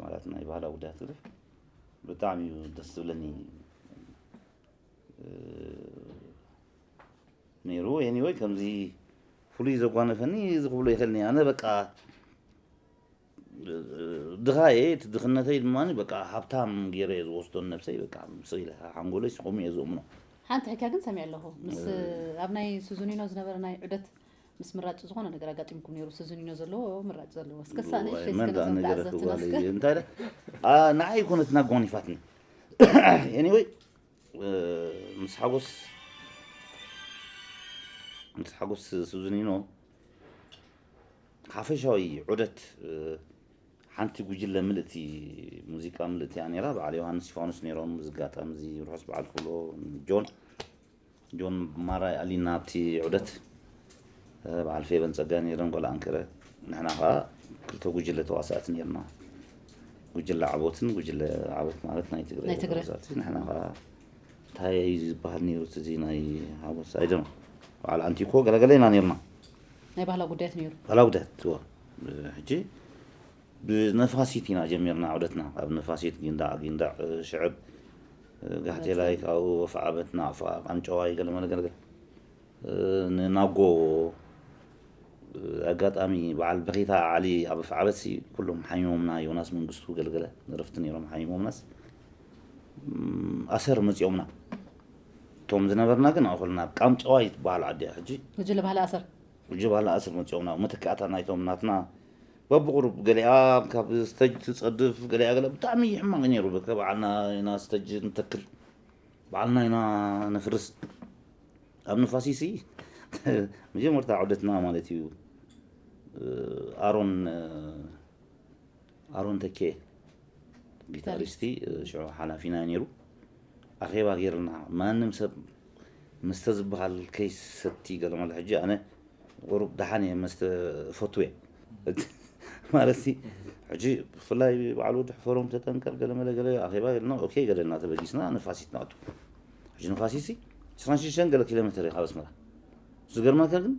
ማለት ናይ ባህላዊ ጉዳያት ትግርፍ ብጣዕሚ እዩ ደስ ዝብለኒ ነይሩ anyway ከምዚ ፍሉይ ዘጓነፈኒ እዚ ክብሎ ይኽእልኒ ኣነ በቃ ድኻ እየ እቲ ድኽነተይ ድማ በቃ ሃብታም ገይረ እየ ዝወስዶ ነብሰይ በቃ ስኢለ ሓንጎለይ ስኹም እየ ዝእምኖ ሓንቲ ሕክያ ግን ሰሚዐ ኣለኹ ምስ ኣብ ናይ ሱዙኒኖ ዝነበረ ናይ ዑደት ምስ ምራጭ ዝኾነ ነገር ኣጋጢምኩም ነይሩ ሱዙኒኖ ዘለዎ ምራጭ ዘለዎ እስከሳ ንእሽተይ እስከ መን ደኣ ነዞም ነገረ ተዓዘብትና እስከ ክጓለይ እንታይ ኢለ ንዓይ ይኮነት ናጓኒፋትኒ anyway ምስ ሓጎስ ምስ ሓጎስ ሱዙኒኖ ሓፈሻዊ ዑደት ሓንቲ ጉጅለ ምልእቲ ሙዚቃ ምልእቲ እያ ነራ በዓል ዮሃንስ ስቲፋኖስ ነይሮም ዝጋጣም እዚ ርሑስ በዓል ክብሎ ጆን ጆን ማራይ ኣሊና ኣብቲ ዑደት በዓል ፌበን ፀጋ ነይሮም ቆልዓ እንክረ ንሕና ከዓ ክልተ ጉጅለ ተዋሳእቲ ነርና ጉጅለ ዓቦትን ጉጅለ ዓቦት ማለት ናይ ትግራይ ናይ ትግራይ። ተዋሳእቲ ንሕና ከዓ እንታይ እዩ ዝበሃል ነይሩ እቲ እዚ ናይ ሓጎስ ኣይደም በዓል ኣንቲኮ ገለገለ ኢና ነርና ናይ ባህላ ጉዳያት ነይሩ ባህላ ጉዳያት እዎ ሕጂ ብነፋሲት ኢና ጀሚርና ዑደትና ካብ ነፋሲት ጊንዳዕ ጊንዳዕ ሽዕብ ጋሕቴላይ ካብኡ ወፍዓበት ናቕፋ ቃንጨዋይ ገለመለ ገለገለ ንናጎ ኣጋጣሚ በዓል በኺታ ዓሊ ኣብ ኣፍዓበትሲ ኩሎም ሓሚሞምና፣ ዮናስ መንግስቱ ገለገለ ደረፍቲ ነይሮም ሓሚሞምናስ፣ እም፣ ኣሰር መጺኦምና። እቶም ዝነበርና ግን ኣኹልና ኣብ ቃምጨዋይ ትበሃል ዓዲ እያ ሕጂ። ጉጅለ ባህሊ ኣሰር። ጉጅለ ባህሊ ኣሰር መጺኦምና። መተካእታ ናይቶም ናትና በብቑሩብ ገሊኣ ካብ ስተጅ ትጸድፍ፣ ገሊኣ ገለ ብጣዕሚ ሕማቕ እዩ ነይሩ። በቃ በዓልና ኢና ስተጅ ንተክል፣ በዓልና ኢና ነፍርስ። ኣብ ንፋሲሲ መጀመርታ ዑደትና ማለት እዩ። ኣሮን፣ ኣሮን ተኬ ጊታሪስቲ፣ ሽዑ ሓላፊና ነይሩ። ኣኼባ ገይርና፣ ማንም ሰብ መስተ ዝበሃል ከይሰቲ ገለ መለ። ሕጂ ኣነ ቁሩብ ደሓን እየ መስተ እፈቱ እየ። ማለት ሲ፣ ሕጂ ብፍላይ በዓል ወዲ ሕፈሮም ተጠንቀቕ ገለ መለ ገለ ኣኼባ ገለና፣ ኦኬ ገለና ተበጊስና ንፋሲት ንኣቱ። ሕጂ ንፋሲት ሲ ዕስራን ሽዱሽተን ገለ ኪሎ ሜትር እዩ ካብ ኣስመራ። ዝገርመካ ግን፣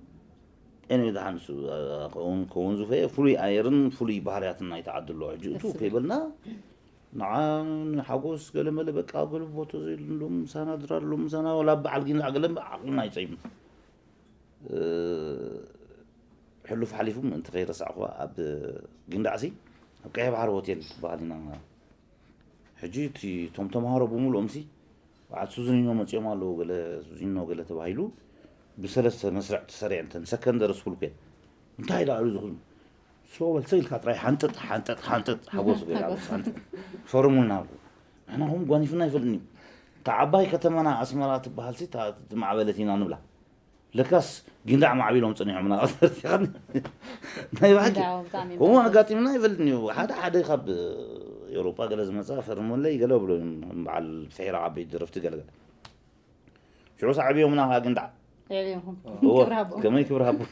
ኤኒዌይ ደሓን እሱ፣ አ፣ ክኸውን፣ ክኸውን ዝፈየ ፍሉይ ኣየርን ፍሉይ ባህርያትን ናይቲ ዓዲ ኣሎ። ሕጂ እቱ ደስ ዝብል። ከይበልና ንዓ ንሓጎስ ገለ መለ በቃ ገለ ቦቶ ዘይብሎም ምሳና ድራር ኣሎ ምሳና ወላ በዓል ጊንዳዕ ገለ ዓቕልና ኣይጸይሙ። እ፣ ሕሉፍ ሓሊፉ ምእንቲ ከይረሳዕኹዋ ኣብ ጊንዳዕሲ ኣብ ቀይሕ ባሕሪ ሆቴል ትበሃል ኢና። ሕጂ እቲ፣ እቶም ተምሃሮ ብምሉኦምሲ በዓል ሱዚኒኖ መጺኦም ኣለዉ፣ ገለ ሱዚኒኖ ገለ ተባሂሉ ብሰለስተ መስርዕ ተሰሪዐን እተን ሰከንደሪ ስኩል ኮይን። እንታይ ደኣ እዩ ዝኹን? ሶ በል ሰ ኢልካ ጥራይ ሓንጥጥ፣ ሓንጥጥ፣ ሓንጥጥ፣ ሓጎስ ገለ ሓጎስ። ሓንጥጥ። ፈርሙልና ኣለዉ። ንሕና ኹም ጓኒፍና ኣይፈልጥን እዩ። እታ ዓባይ ከተማና ኣስመራ ትበሃልሲ እታ ዝማዕበለት ኢና ንብላ። ለካስ ጊንዳዕ ማዕቢሎም ጸኒሖምና። ናይ ብሓቂ ጊንዳዕ ብጣዕሚ ከምኡ ማዕበል። ኣጋጢምና ኣይፈልጥን እዩ። ሓደ ሓደ ካብ ኤውሮጳ ገለ ዝመጻ ፈርሞለይ ገለ ብሎ እዮም። በዓል ፍሒራ ዓበይቲ ደረፍቲ ገለ ገለ። ሽዑ ሳዕብዮምና ከዓ ጊንዳዕ። የዕብዮምኹም። እወ፣ ክብሪ ሃቦም። ከመይ ክብሪ ሃቦም።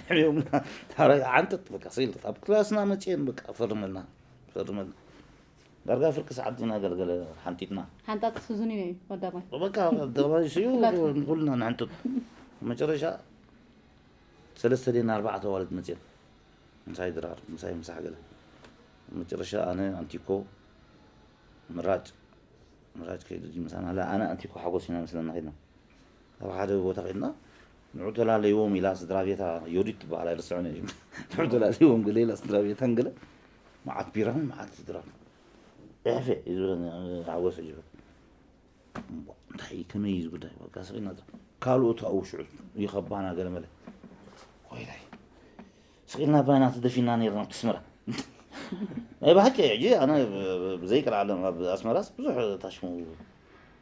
የዕብዮምና። ታራ ዓንጥጥ በቃ ስኢል። ኣብ ክላስና መጽየን በቃ ፈርመልና። ፈርመልና። ዳርጋ ፍርቂ ሰዓት ኢና ገለገለ ሓንጢጥና። ሓንጣጥ ሱዙኒ እዩ ቀዳማይ። በቃ ቀዳማይ ስዩ ኩላትኩም። ንኩልና ንሓንጥጥ። መጨረሻ ሰለስተ ደን ኣርባዕተ ኣዋልድ መጽየን። ምሳይ ድራር፣ ምሳይ ምሳሕ ገለ። መጨረሻ ኣነ ኣንቲኮ ምራጭ፣ ምራጭ ከይዱ ድዩ ምሳና? ላ፣ ኣነ ኣንቲኮ ሓጎስ ኢና መስለና ከይድና። ኣብ ሓደ ቦታ ከይድና፣ ንዑ ተላለይዎም ኢላ ስድራ ቤታ፣ ዮዲት ትበሃል ኣይርስዖን እየ። ንዑ ተላለይዎም ገለ ኢላ ስድራ ቤታን ገለ፣ መዓት ቢራን መዓት ስድራን። ኤሕፌ እዩ ዝብለኒ ሓጎስ ሕጂ። እምቧ፣ እንታይ እዩ፣ ከመይ እዩ እዚ ጉዳይ? በቃ ስቕ ኢልና ጥራይ። ካልኦት ኣብኡ ሽዑ ይኸባና ገለ መለ። ኮይላይ። ስቕ ኢልና ባይና ተደፊና ነይርና ኣብቲ ኣስመራ። ናይ ብሓቂ ሕጂ ኣነ ብ-፣ ብ-፣ ብዘይቀልዓለም ኣብ ኣስመራስ ብዙሕ ታሽሙ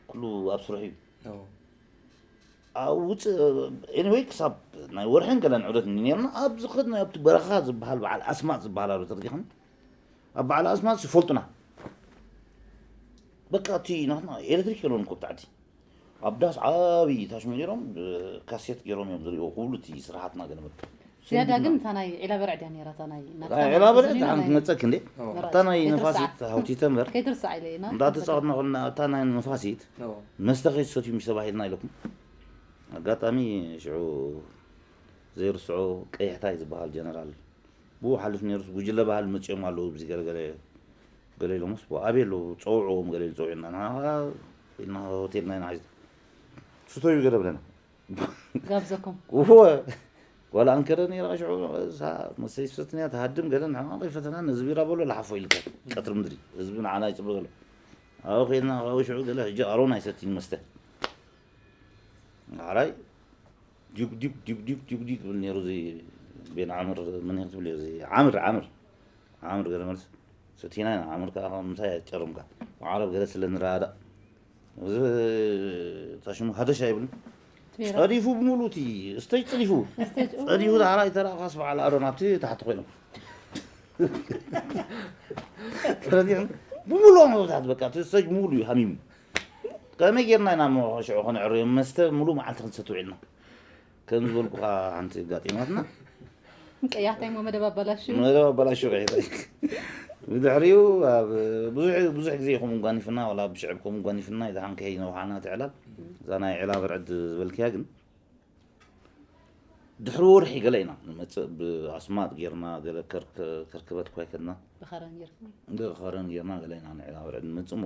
ኩሉ ኣብ ስርሑ እዩ። ኦ። ኣብ ውፅእ፣ ኤኒዌይ ክሳብ ናይ ወርሕን ገለን ዑደት ነይርና። ኣብ ዝኸድናዮ ኣብቲ በረኻ ዝበሃል በዓል ኣስማጥ ዝበሃል ኣሎ ተረዲእኹም? ኣብ በዓል ኣስማጥ ዝፈልጡና። በቃ እቲ ናትና ኤሌክትሪክ የለውን እኮ ብታዕዲ። ኣብ ዳስ ዓብዪ ታሽሙ ገይሮም፣ ብ-፣ ካሴት ገይሮም እዮም ዝርእይዎ ኩሉ እቲ ስራሓትና ገለ መለ። ዝያዳ ግን እታ ናይ ዒላ በርዕድ እያ ነይራ፣ እታ ናይ ናትካ ናይ ዒላ በርዕድ ሱዚኒ ድሓን ናይ ክትመፀክ እንዴ? ኦ። መራጭ። እታ ናይ ከይትርስዓ። ነፋሲት ሃውቲተ እምበር። ከይትርስዓ ኢለ ኢና። እንዳተፃወትና ኮለና እታ ናይ ነፋሲት ኦ። መስተ ከይትሰትዩ ምሽ ተባሂልና ኢለኩም። ኣጋጣሚ ሽዑ ዘይርስዖ ቀይሕታይ ዝበሃል ጀነራል ብኡ ሓልፍ ነይሩስ ጉጅለ ባህል መፂኦም ኣለዉ፣ ብዚ ገለገለ ገለ ኢሎምስ፣ ብኡ ኣበይ ኣለዉ? ፀውዕዎም ገለ ኢሉ ፀውዕና። ንሕና ኢልና ሆቴልና ኢና ሒዝና። ስተዩ ገለ ብለና። ጋብዘኩም። እወ። ጓል ኣንከረ ነይራ ሽዑ፣ እሳ መስተይ ትፈትንያ ትሃድም ገለ፣ ንሕና ከይፈተና ነዚ ቢራ በሎ ለሓፎ ኢልካ። ቀትሪ ምድሪ። ህዝቢ ንዓና ይፅበ ዘሎ። ኣብኡ ከይድና ካብኡ ሽዑ ገለ፣ ሕጂ ኣሮን ኣይሰትይን መስተ። ሓራይ ዲጉ ዲጉ ዲጉ ዲጉ ዲጉ ዲጉ ይብል ነይሩ። እዚ ቤን ዓምር መን እዩ ክትብል እዩ? እዚ ዓምር፣ ዓምር። ዓምር ገለ መልስ። ሰቲና ኢና፣ ዓምር ከኣ ምሳይ ኣጨርምካ። ዓረብ ገለ ስለ ንረዳእ። እዚ ታሽሙ ሃደሽ ኣይብልን። ትቤራ። ጸዲፉ ብምሉእ እቲ ስቴጅ ጸዲፉ። ስቴጅ፣ ኡ። ጸዲፉ ዳሕራይ ተራእኻስ በዓል ኣሮን ኣብቲ ታሕቲ ኮይኖም። ተረዲእኩም? ብምሉኦም ኣብ ታሕቲ በቃ፣ እቲ ስቴጅ ብምሉኡ እዩ ሃሚሙ። ከመይ ጌርና ኢና እሞ ሽዑ ከነዕርዮም? መስተ ምሉእ መዓልቲ ክንሰቲ ውዒልና። ከም ዝበልኩኻ ሓንቲ ኣጋጢማትና። ቀያሕታይ እሞ መደብ ኣባላሽዩ። መደብ ኣባላሽዩ ቀይሕታይ። ብድሕሪኡ ኣብ ብዙሕ፣ ብዙሕ ግዜ ከምኡ ጓኒፍና፣ ዋላ ብሽዕብ ከምኡ ጓኒፍና፣ ይደሓን ከይነውሓና እቲ ዕላል። እዛ ናይ ዕላ በርዕድ ዝበልክያ ግን፣ ድሕሪ ወርሒ ገለ ኢና ንመጽእ፣ ብኣስማጥ ጌርና፣ ገለ ከርክ-፣ ከርክበት ኳይ ከድና። ብኸረን ጌርኩም? ብኸረን ጌርና ገለ ኢና ንዕላ በርዕድ ንመጽእ እሞ፣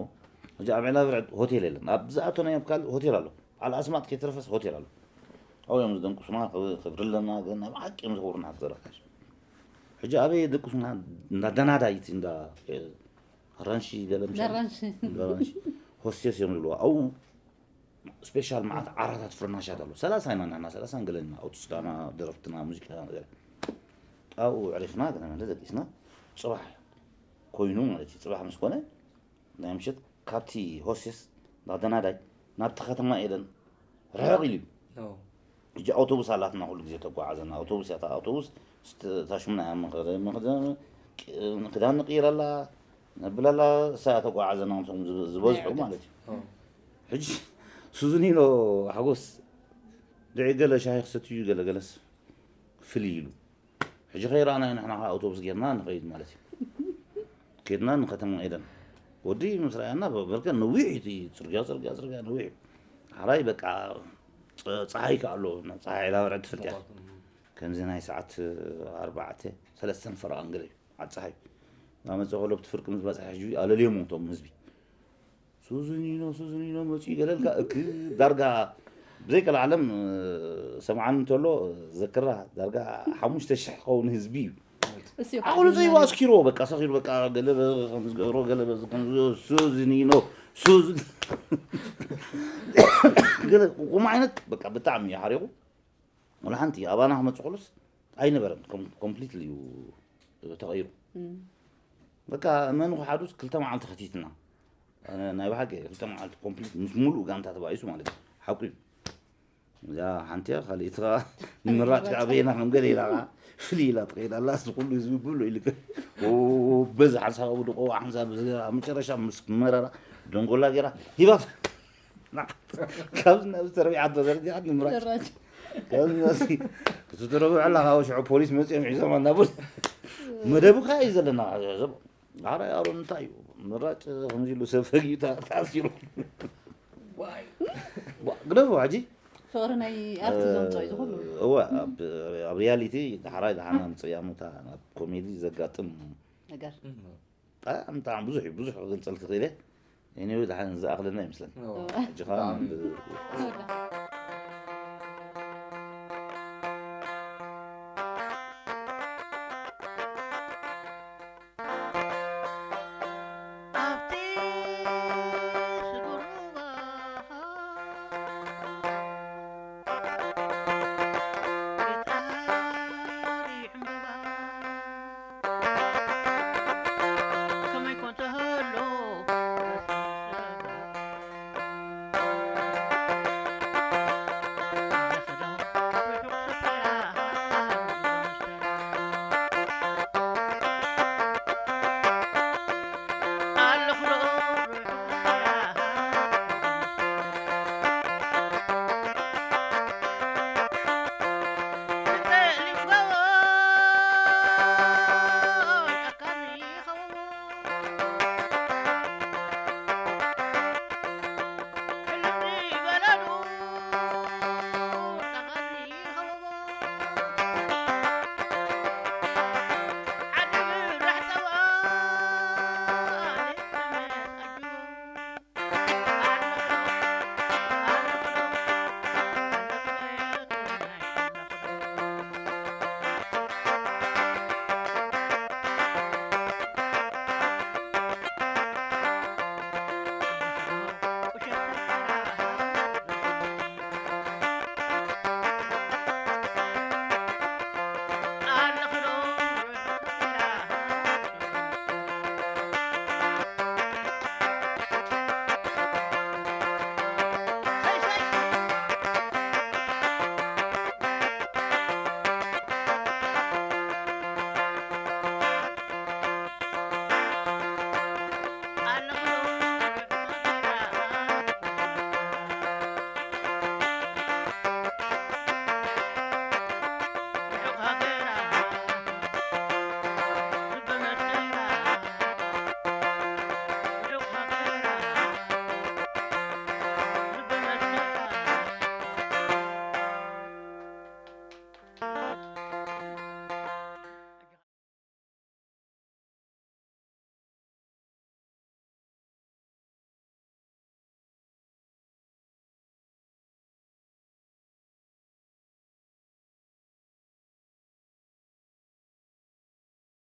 ሕጂ ኣብ ዕላ በርዕድ ሆቴል የለን። ኣብ ዝኣተናዮ ኣብ ካልእ ሆቴል ኣሎ። በዓል ኣስማጥ ከይተረፈስ ሆቴል ኣሎ። ኣብኡ እዮም ዝደንቅሱና፣ ክብ- ክብሪ ኣለና፣ ግን ናይ ብሓቂ እዮም ዘኽብሩና። ተረካሽ ሕጂ ኣበይ የደቅሱና? እንዳ ደናዳይቲ፣ እንዳ ኣራንሺ ገለ ምሽ ደራንሽ ደራንሺ ሆስቴስ እዮም ዝብልዋ። ኣብኡ ስፔሻል መዓት ዓራታት ፍርናሻት ኣሎ። ሰላሳ ኢና ንሕና፣ ሰላሳ ንገለና፣ ኣውቶስዳና፣ ደረፍትና፣ ሙዚቃ ገለ። ኣብኡ ዕሪፍና ገለ መለ ደቂስና፣ ጽባሕ ኮይኑ ማለት እዩ። ጽባሕ ምስ ኮነ ናይ ምሸት ካብቲ ሆስቴስ እንዳ ደናዳይ ናብቲ ከተማ ኤደን ርሕቕ ኢሉ እዩ። ሕጂ ኣውቶቡስ ኣላትና፣ ኩሉ ግዜ ተጓዓዘና ኣውቶቡስ እያ። እታ ኣውቶቡስ ስት- እታ ሽሙና እያ። መኸ- መኸ- ክዳን ንቅይረላ፣ ነብለላ፣ እሳ እያ ተጓዓዘና። እቶም ዝብ- ዝበዝሑ ማለት እዩ። ሕጂ ሱዙኒኖ ሓጎስ ድዒ ገለ ሻሂ ክሰትዩ፣ ገለ ገለስ ፍልይ ኢሉ። ሕጂ ከይረኣናዮ ንሕና ከዓ ኣውቶቡስ ጌርና ንኸይድ ማለት እዩ። ከይድና ንከተማ ኤደን ወዲ ምስ ረኣና፣ በርከ ነዊሕ እዩ እቲ ጽርግያ፣ ጽርግያ፣ ጽርግያ ነዊሕ እዩ። ሓራይ በቃ ጸ- ጸሓይ ከኣ ኣሎ፣ ናብ ጸሓይ ኢላ ወርዕድ ትፈልጥ እያ። ከምዚ ናይ ሰዓት ኣርባዕተ ሰለስተን ፈረቓ እንግዲህ እዩ ዓጸሓይ። እናመጸ ከሎ ብቲ ፍርቂ ምስ በጽሐ ሕጂ ኣለልዮሞ እቶም ህዝቢ። ሱዙኒኖ፣ ሱዙኒኖ መጺኡ ገለልካ እክ ዳርጋ ብዘይቀልዓለም ሰምዓኒ እንተሎ ዘክራ ዳርጋ ሓሙሽተ ሽሕ ክኸውን ህዝቢ እዩ። እሱ እዩ ዓቕሉ ዘይዋ ኣስኪርዎ በቃ ሰኺሩ በቃ ገለ በዚ ከም ዝገብሮ ገለ በዚ ከም ዝገብሮ ሱዙኒኖ ሱዙ ገለ ቁም ዓይነት በቃ ብጣዕሚ እዩ ሓሪቑ። ወላ ሓንቲ ኣባና ክመጽእ ከሎስ ኣይነበረን። ኮምፕሊትሊ እዩ ተቐይሩ። በቃ መን ክሓዱስ ክልተ መዓልቲ ከቲትና ኣነ ናይ ብሓቂ ክልተ መዓልቲ ኮምፕሊት ምስ ሙሉእ ጋንታ ተባኢሱ ማለት እዩ። ሓቁ እዩ። እዛ ሓንቲ እያ፣ ካልኣይቲ ኸዓ ንምራጭ ከኣ በየና ከም ገለ ኢላ ኸዓ ፍልይ ኢላ ትኸይድ ኣላ። እዚ ኩሉ ህዝቢ ብሎ ኢሉ ገ- ኦ፣ በዚ ሓንሳብ ኣብ ድቆ፣ ሓንሳብ በዚ ገ-፣ ኣብ መጨረሻ ምስ መረራ ደንጎላ ገይራ ሂባት። ና፣ ካብዚ ናብ ዝተረቢዓ ተዘርጊሓት ንምራጭ። ደራጅ። ካብዚ ናብዚ ክትተረብዐላ ካብ ሽዑ ፖሊስ መጺኦም ሒዞም ኣናብር። መደቡ ከኣ እዩ ዘለና። ዘብ-፣ ኣረ ኣሮን እንታይ እዩ? ምራጭ ከምዚ ኢሉ ሰብ ፈጊኡ ተ-፣ ተኣሲሩ። ዋ፣ ግደፎ ሕጂ። ፍቕሪ ናይ ኣርት ዘምፅኦ እዩ ዝኹሉ። እወ፣ ኣብ፣ ኣብ ሪያሊቲ ዳሕራይ ደሓና ምፅእያሙ እታ ናብ ኮሜዲ ዘጋጥም ነገር። ብጣዕሚ፣ ብጣዕሚ ብዙሕ እዩ፣ ብዙሕ ክገልፀልኪ ክእል እየ። ኤኒወይ ደሓን ዝኣኽለና ይመስለኒ። ሕጂ ከዓ ናብ